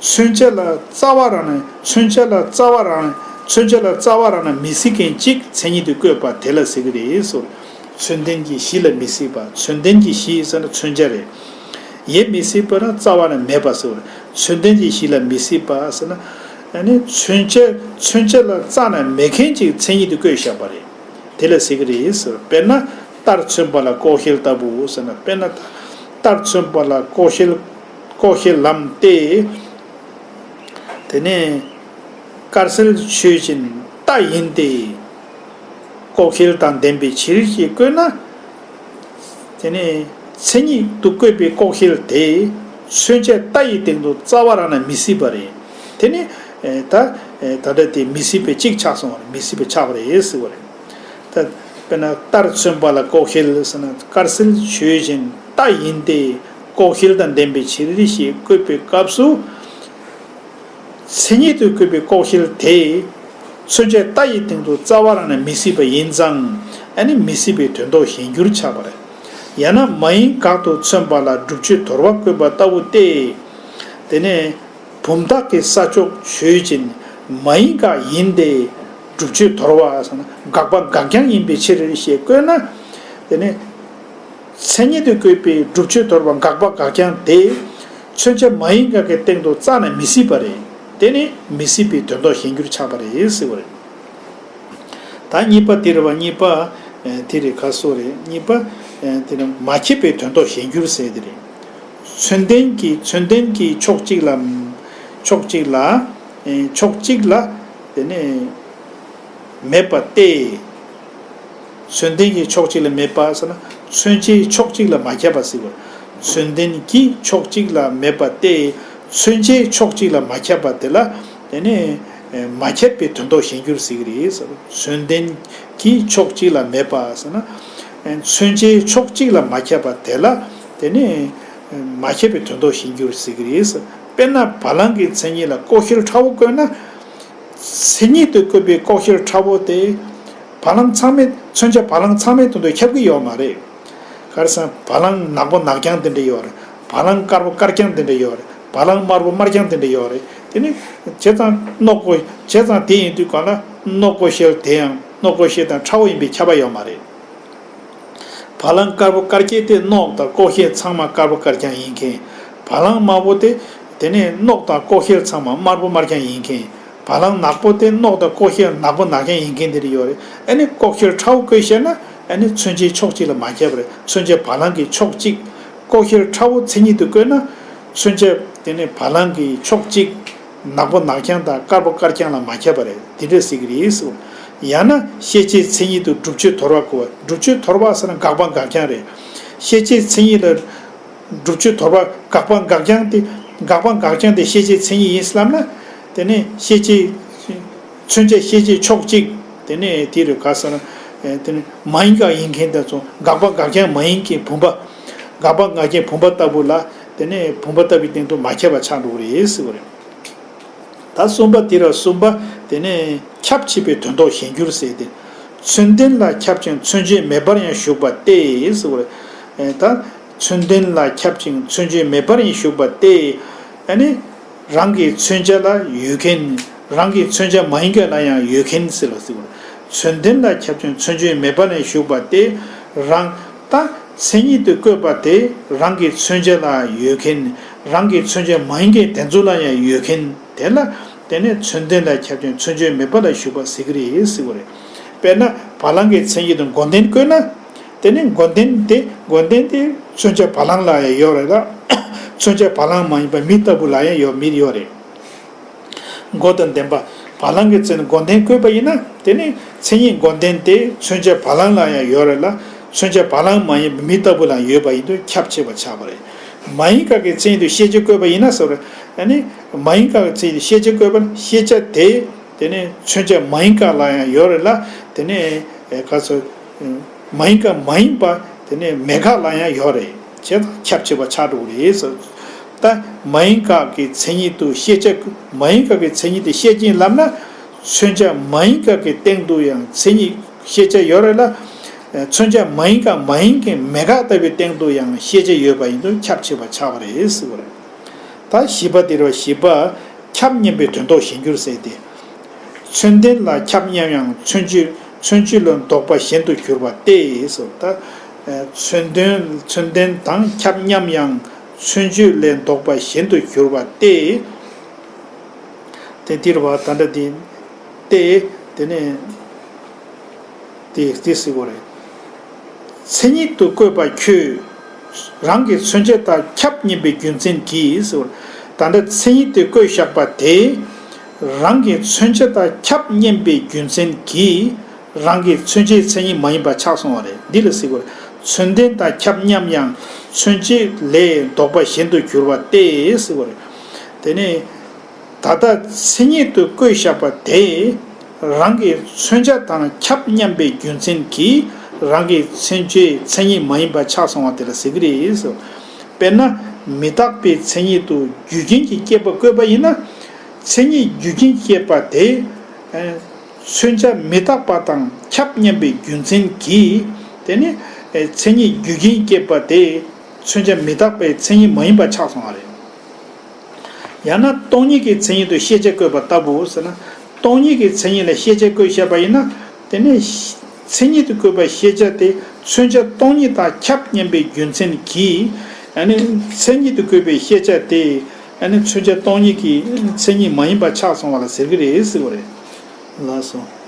མཚོན་བྱ་ལ་རྩ་བ་རང་ནས། མཚོན་བྱ་ལ་རྩ་བ་རང་ནས། མཚོན་བྱ་ལ་རྩ་བ་རང་ནས་མི་སྲིད་མཁན་གཅིག་མཚན་ཉིད་དུ་བཀོད་པ་དེ་ལ་ཟེར་གྱི་རེད་ཟེར། མཚོན་ལྡན་གྱི་གཞི་ལ་མི་སྲིད་པ། མཚོན་ལྡན་གྱི་གཞི་ཟེར་ན་མཚོན་བྱ་རེད། ཡེ་མི་སྲིད་པ་ན་རྩ་བ་ནས་མེད་པ་ཟེར། མཚོན་ལྡན་གྱི་གཞི་ལ་མི་སྲིད་པ་ཟེར་ན། ཨ་ནི་མཚོན་བྱ། མཚོན་བྱ་ལ་རྩ་ནས་མེད་མཁན་གཅིག་མཚན་ཉིད་དུ་བཀོད་བཞག་པ་རེད། དེ་ལ་ཟེར་གྱི་རེད་ཟེར། དཔེར་ན་རྟར་མཚོན་པ་ལ་ལྐོག་ཤལ་ལྟ་བུ་ཟེར་ན། དཔེར་ན་རྟར་མཚོན་པ་ལ་ལྐོག་ཤལ། ལྐོག་ཤལ་ལམ་སྟེ། དེ་ནས་དཀར་གསལ་ཆོས་ཅན་རྟ་ཡིན་ཏེ། ལྐོག་ཤལ་དང་ལྡན་པའི་ཕྱིར་ཞེས་བཀོད་ན། དེ་ནས་མཚན་ཉིད་དུ་བཀོད་པའི་ལྐོག་ཤལ་དེ་མཚོན་བྱ་རྟ་ཡི་སྟེང་དུ་རྩ་བ་རང་ནས་མི་སྲིད་པ་རེད། དེ་ནི་ད་ད་ལྟ་དེ་མི་སྲིད་པའི་གཅིག་ཆགས་སོང་བ་རེད། མི་སྲིད་པའི་ཆགས་པ་རེད་ཟེར་བ་རེད། ད་དཔེར་ན་རྟར་མཚོན་པ་ལ་ལྐོག་ཤལ་ཟེར་ན། དཀར་གསལ་ཆོས་ཅན་རྟ་ཡིན་ཏེ། ལྐོག་ཤལ་དང་ལྡན་པའི་ཕྱིར་ཞེས་བཀོད་པའི་སྐབས་སུ། མཚན་ཉིད་དུ་བཀོད་པའི་ལྐོག་ཤལ་དེ་མཚོན་བྱ་རྟ་ཡི་སྟེང་དུ་རྩ་བ་རང་ནས་མི་སྲིད་པ་ཡིན་ཙང་། ཨ་ནི་མི་སྲིད་པའི་དོན་ལྡོག་གཞན་འགྱུར་ཆགས་པ་རེད། ཡང་ན་མ་ཡིན་དགག་ཏུ་མཚོན་པ་ལ་བསྒྲུབ་བྱའི་དོར་བ་བཀོད་པ་ལྟ་བུ་སྟེ། དེ་ནས་བུམ་དག་གི་ས་ཕྱོགས་ཆོས་ཅན། མ་ཡིན་དགག་ཡིན་ཏེ། བསྒྲུབ་བྱའི་དོར་བ་ཟེར་ན་དགག་པ་དགག་ཀྱང་ཡིན་པའི་ཕྱིར་ཞེས་བཀོད་ན། དེ་ནས། མཚན་ཉིད་དུ་བཀོད་པའི་བསྒྲུབ་བྱའི་དོར་བ་དགག་པ་དགག་ཀྱང་དེ། མཚོན་བྱ་མ་ཡིན་དགག་གི་སྟེང་དུ་རྩ་ནས་མི་སྲིད་པ་རེད། དེ་ནི་མི་སྲིད་པའི་དོན་ལྡོག་གཞན་འགྱུར་ཆགས་པ་རེད་ཟེར་བ་རེད། ད་གཉིས་པ་དེ་རེད་བ། གཉིས་པ། ཨེ། དེ་རེད། ག་སོ་རེད། གཉིས་པ། ཨེ། དེ་ནི་མ་ཁྱབ་པའི་དོན་ལྡོག་གཞན་འགྱུར་ཟེར་དེ་རེད། མཚོན་ལྡན་གྱི། མཚོན་ལྡན་གྱི་ཕྱོགས་གཅིག་ལ། ཕྱོགས་གཅིག་ལ། ཨེ། ཕྱོགས་གཅིག་ལ། དེ་ནི། མེད་པ་སྟེ། མཚོན་ལྡན་གྱི་ཕྱོགས་གཅིག་ལ་མེད་པ་ཟེར་ན། མཚོན་བྱའི་ཕྱོགས་གཅིག་ལ་མ་ཁྱབ་པ་ཟེར་བ། མཚོན་ལྡན་གྱི་ཕྱོགས་གཅིག་ལ་མེད་པ་སྟེ། མཚོན་བྱའི་ཕྱོགས་གཅིག་ལ་མ་ཁྱབ་པ་དེ་ལ། དེ་ནི་མ་ཁྱབ་པའི་དོན་ལྡོག་གཞན་འགྱུར་ཟེར་གྱི་རེད་ཟེར། མཚོན་ལྡན་གྱི་ཕྱོགས་གཅིག་ལ་མེད་པ་ཟེར་ན། མཚོན་བྱའི་ཕྱོགས་གཅིག་ལ་མ་ཁྱབ་པ་དེ་ལ། དེ་ནི་མ་ཁྱབ་པའི་དོན་ལྡོག་གཞན་འགྱུར་ཟེར་གྱི་རེད་ཟེར། དཔེར་ན་བ་ལང་གི་མཚན་ཉིད་ལ་ལྐོག་ཤལ་ཁྲ་བོ་བཀོད་ན། མཚན་ཉིད་དུ་བཀོད་པའི་ལྐོག་ཤལ་ཁྲ་བོ་དེ། བ་ལང་ཚང་མའི། མཚོན་བྱ་བ་ལང་ཚང་མའི་དོན་དུ་ཁྱབ་ཀྱི་ཡོད་མ་རེད། ག་རེ་ཟེར་ན་བ་ལང་ནག་པོ་ནག་རྐྱང་དེ་འདྲ་ཡོད་རེད། བ་ལང་དཀར་པོ་དཀར་རྐྱང་དེ་འདྲ་ཡོད་རེད། བ་ལང་དམར་པོ་དམར་རྐྱང་དེ་འདྲ་ཡོད་རེད། དེ་ནི་བྱས་ཙང་གནོད་ལྐོག་བྱས་ཙང་དེ་ཡིན་དུས་གང་ལ་གནོད་ལྐོག་ཤལ་དེ་ཡང་གནོད་ལྐོག་ཤལ་དང་ཁྲ་བོ་ཡིན་པའི་ཁྱབ་པ་ཡོད་མ་རེད། བ་ལང་དཀར་པོ་དཀར་རྐྱང་དེ་གནོད་དང་ལྐོག་ཤལ་ཚང་མ་དཀར་པོ་དཀར་རྐྱང་ཡིན་མཁན། བ་ལང་དམར་པོ་དེ། དེ་ནས་གནོད་དང་ལྐོག་ཤལ་ཚང་མ་དམར་པོ་དམར་རྐྱང་ཡིན་མཁན། བ་ལང་ནག་པོ་དེ་གནོད་དང་ལྐོག་ཤལ་ནག་པོ་ནག་རྐྱང་ཡིན་མཁན་དེ་འདྲ་ཡོད་རེད། ཨ་ནི་ལྐོག་ཤལ་ཁྲ་བོ་བཀོད་བཤད་ན། ཨ་ནི་མཚོན་བྱའི་ཕྱོགས་གཅིག་ལ་མ་ཁྱབ་པ་རེད། མཚོན་བྱ་བ་ལང་གི་ཕྱོགས་གཅིག་ལྐོག་ཤལ་ཁྲ་བོ་མཚན་ཉིད་དུ་བཀོད་ན། མཚོན་བྱ་དེ་ནི་བ་ལང་གི་ཕྱོགས་གཅིག་ནག་པོ་ནག་རྐྱང་དང་དཀར་པོ་དཀར་རྐྱང་ལ་མ་ཁྱབ་པ་རེད། དེ་འདྲ་ཟེར་གྱི་རེད་ཟེར། ཡང་ན་ཤེས་བྱའི་མཚན་ཉིད་དུ་བསྒྲུབ་བྱའི་དོར་བ་བཀོད་པ། བསྒྲུབ་བྱའི་དོར་བ་ཟེར་ན་དགག་པ་དགག་ཀྱང་རེད། ཤེས་བྱའི་མཚན་ཉིད་ལ་བསྒྲུབ་བྱའི་དོར་བ་དགག་པ་དགག་ཀྱང་དེ། དགག་པ་དགག་ཀྱང་དེ་ཤེས་བྱའི་མཚན་ཉིད་ཡིན་ལབ་ན། དེ་ནི་ཤེས་བྱའི། མཚོན་བྱ་ཤེས་བྱའི་ཕྱོགས་གཅིག་དེ་ནི་དེ་རེད། ག་ཟེར་ན། དེ་ནི་མ་ཡིན་དགག་ཡིན་མཁན་དེ་ཚོ་དགག་པ་དགག་ཀྱང་མ་ཡིན་མཁན་བུམ་པ། དགག་པ་དགག་ཀྱང་བུམ་པ་ལྟ་བུ་ལ། དེ་ནི་བུམ་པ་ལྟ་བུའི་སྟེང་དུ་མ་ཁྱབ་པ་ཆགས་འགྲོ་གི་རེད་ཟེར་བ་རེད། ད་གསུམ་པ་དེ་ར་གསུམ་པ་དེ་ནས་ཁྱབ་ཆེས་པའི་དོན་ལྡོག་གཞན་འགྱུར་ཟེར་ཏེ། མཚོན་ལྡན་ལ་ཁྱབ་ཅིང་མཚོན་བྱེད་མེད་པར་ཡང་ཞུགས་པ་སྟེ་ཟེར་བ་རེད། ད་མཚོན་ལྡན་ལ་ཁྱབ་ཅིང་མཚོན་བྱེད་མེད་པར་ཡང་ཞུགས་པ་སྟེ། ཨ་ནི་རང་གི་མཚོན་བྱ་ལ་ཡོད་མཁན། རང་གི་མཚོན་བྱ་མ་ཡིན་མཁན་ལ་ཡང་ཡོད་མཁན་ཟེར་ལ་ཟེར་བ་རེད། མཚོན་ལྡན་ལ་ཁྱབ་ཅིང་མཚོན་བྱེད་མེད་པར་ཡང་ཞུགས་པ་སྟེ། རང་ད། མཚན་ཉིད་དུ་བཀོད་པ་དེ་རང་གི་མཚོན་བྱ་ལ་ཡོད་མཁན། རང་གི་མཚོན་བྱ་མ་ཡིན་མཁན་དེ་ཚོ་ལ་ཡང་ཡོད་མཁན་དེ་ལ། དེ་ནས་མཚོན་དོན་ལ་ཁྱབ་ཅིང་མཚོན་བྱའི་མེད་པ་ལ་ཞུགས་པ་ཟེར་གྱི་རེད་ཟེར་བ་རེད། དཔེར་ན་བ་ལང་གི་མཚན་ཉིད་དུ་མགོ་ལྡན་བཀོད་ན། དེ་ནས་མགོ་ལྡན་དེ་མགོ་ལྡན་དེ་མཚོན་བྱ་བ་ལང་ལ་ཡང་ཡོད་རེད་ལ། མཚོན་བྱ་བ་ལང་མ་ཡིན་པ་མི་ལྟ་བུ་ལ་ཡང་ཡོད། མི་ཡོད་རེད། མགོ་དང་ལྡན་པ། བ་ལང་གི་མཚན་མགོ་ལྡན་བཀོད་པ་ཡིན་ན། དེ་ནི་མཚན་ཉིད་མགོ་ལྡན་དེ་མཚོན་བྱ་བ་ལང་ལ་ཡང་ཡོད་རེད་ལ། མཚོན་བྱ་བ་ལང་མ་ཡིན་པའི་མི་ལྟ་བུ་ལ་ཡོད་པ་ཡིན་དུས་ཁྱབ་ཆེས་པ་ཆགས་པ་རེད། མ་ཡིན་དགག་གི་མཚན་ཉིད་དུ་ཤེས་བྱ་བཀོད་པ་ཡིན་ན་ཟེར་བ་རེད། ཨ་ནི་མ་ཡིན་དགག་གི་མཚན་ཉིད་དུ་ཤེས་བྱ་བཀོད་པ་ན། ཤེས་བྱ་དེ་དེ་ནི་མཚོན་བྱ་མ་ཡིན་དགག་ལ་ཡང་ཡོད་རེད་ལ། དེ་ནི་ག་ཚོད། མ་ཡིན་དགག་མ་ཡིན་པ་དེ་ནས་མེད་དགག་ལ་ཡང་ཡོད་རེད། བྱས་ཙང་ཁྱབ་ཆེས་པ་ཆགས་འགྲོ་གི་རེད་ཟེར། ད་མ་ཡིན་དགག་གི་མཚན་ཉིད་དུ་ཤེས་བྱ། མ་ཡིན་དགག་གི་མཚན་ཉིད་དུ་ཤེས་བྱ་ཡིན་ལབ་ན། མཚོན་བྱ་མ་ཡིན་དགག་གི་སྟེང་དུ་ཡང་མཚན་ཉིད་ཤེས་བྱ་ཡོད་རེད་ལ། མཚོན་བྱ་མ་ཡིན་དགག་མ་ཡིན་མཁན་མེད་དགག་ལྟ་བུའི་སྟེང་དུ་ཡང་ཤེས་བྱ་ཡོད་པ་ཡིན་དུས་ཁྱབ་ཆེས་པ་ཆགས་པ་རེད་ཟེར་བ་རེད། ད་བཞི་པ་དེ་རེད་བ། བཞི་པ། ཁྱབ་མཉམ་པའི་དོན་ལྡོག་གཞན་འགྱུར་ཟེར་ཏེ། མཚོན་དོན་ལ་ཁྱབ་མཉམ་ཡང་མཚོན་བྱེད། མཚོན་བྱེད་ལས་ལྡོག་པ་གཞན་དུ་གྱུར་པ་སྟེ་ཟེར། ད་མཚོན་དོན། མཚོན་དོན་དང་ཁྱབ་མཉམ་ཡང་མཚོན་བྱེད་ལས་ལྡོག་པ་གཞན་དུ་གྱུར་པ་སྟེ། དེ་འདིར་བ་ད་ལྟ་འདི་སྟེ། དེ་ནས་དེ་དེ་ཟེར་གྱི་རེད། མཚན་ཉིད་དུ་བཀོད་པ་ཁྱོད་རང་གི་མཚོན་བྱ་དང་ཁྱབ་མཉམ་པའི་རྒྱུ་མཚན་གྱིས་ཟེར། ད་ལྟ་མཚན་ཉིད་དུ་བཀོད་བཞག་པ་དེ་རང་གི་མཚོན་བྱ་དང་ཁྱབ་མཉམ་པའི་རྒྱུ་མཚན་གྱིས་རང་གི་མཚོན་བྱའི་མཚན་ཉིད་མ་ཡིན་པ་ཆགས་སོང་བ་རེད། འདི་ལ་ཟེར་གྱི་རེད། མཚོན་དོན་དང་ཁྱབ་མཉམ་ཡང་མཚོན་བྱེད་ལས་ལྡོག་པ་གཞན་དུ་གྱུར་པ་སྟེ་ཟེར་གྱི་རེད། དེ་ནས། ད་ལྟ་མཚན་ཉིད་དུ་བཀོད་བཞག་པ་དེ་རང་གི་མཚོན་བྱ་དང་ཁྱབ་མཉམ་པའི་རྒྱུ་མཚན་གྱིས་རང་གི་མཚོན་བྱའི་མཚན་ཉིད་མ་ཡིན་པ་ཆགས་སོང་བ་དེ་ལ་ཟེར་གྱི་རེད། དཔེར་ན་མི་རྟག་པའི་མཚན་ཉིད་དུ་རྒྱུ་རྐྱེན་གྱི་སྐྱེད་པ་བཀོད་པ་ཡིན་ན། མཚན་ཉིད་རྒྱུ་རྐྱེན་སྐྱེད་པ་དེ་མཚོན་བྱ་མི་རྟག་པ་དང་ཁྱབ་མཉམ་པའི་རྒྱུ་མཚན་གྱིས། དེ་ནི་མཚན་ཉིད་རྒྱུ་རྐྱེན་སྐྱེད་པ་དེ་མཚོན་བྱ་མི་རྟག་པའི་མཚན་ཉིད་མ་ཡིན་པ་ཆགས་སོང་བ་རེད། ཡང་ན་སྟོང་ཉིད་ཀྱི་མཚན་ཉིད་དུ་ཤེས་བྱ་བཀོད་པ་ལྟ་བུ་ཟེར་ན། སྟོང་ཉིད་ཀྱི་མཚན་ཉིད་ལ་ཤེས་བྱ་བཀོད་བཞག་པ་ཡིན་ན། དེ་ནས་མཚན་ཉིད་དུ་བཀོད་པའི་ཤེས་བྱ་དེ་མཚོན་བྱ་སྟོང་ཉིད་དང་ཁྱབ་མཉམ་པའི་རྒྱུ་མཚན་གྱིས། ཨ་ནི་མཚན་ཉིད་དུ་བཀོད་པའི་ཤེས་བྱ་དེ་ཨ་ནི་མཚོན་བྱ་སྟོང་ཉིད་ཀྱི་མཚན་ཉིད་མ་ཡིན་པ་ཆགས་སོང་བ་ལ་ཟེར་གྱི་རེད་ཟེར་བ་རེད། ལགས་སོ།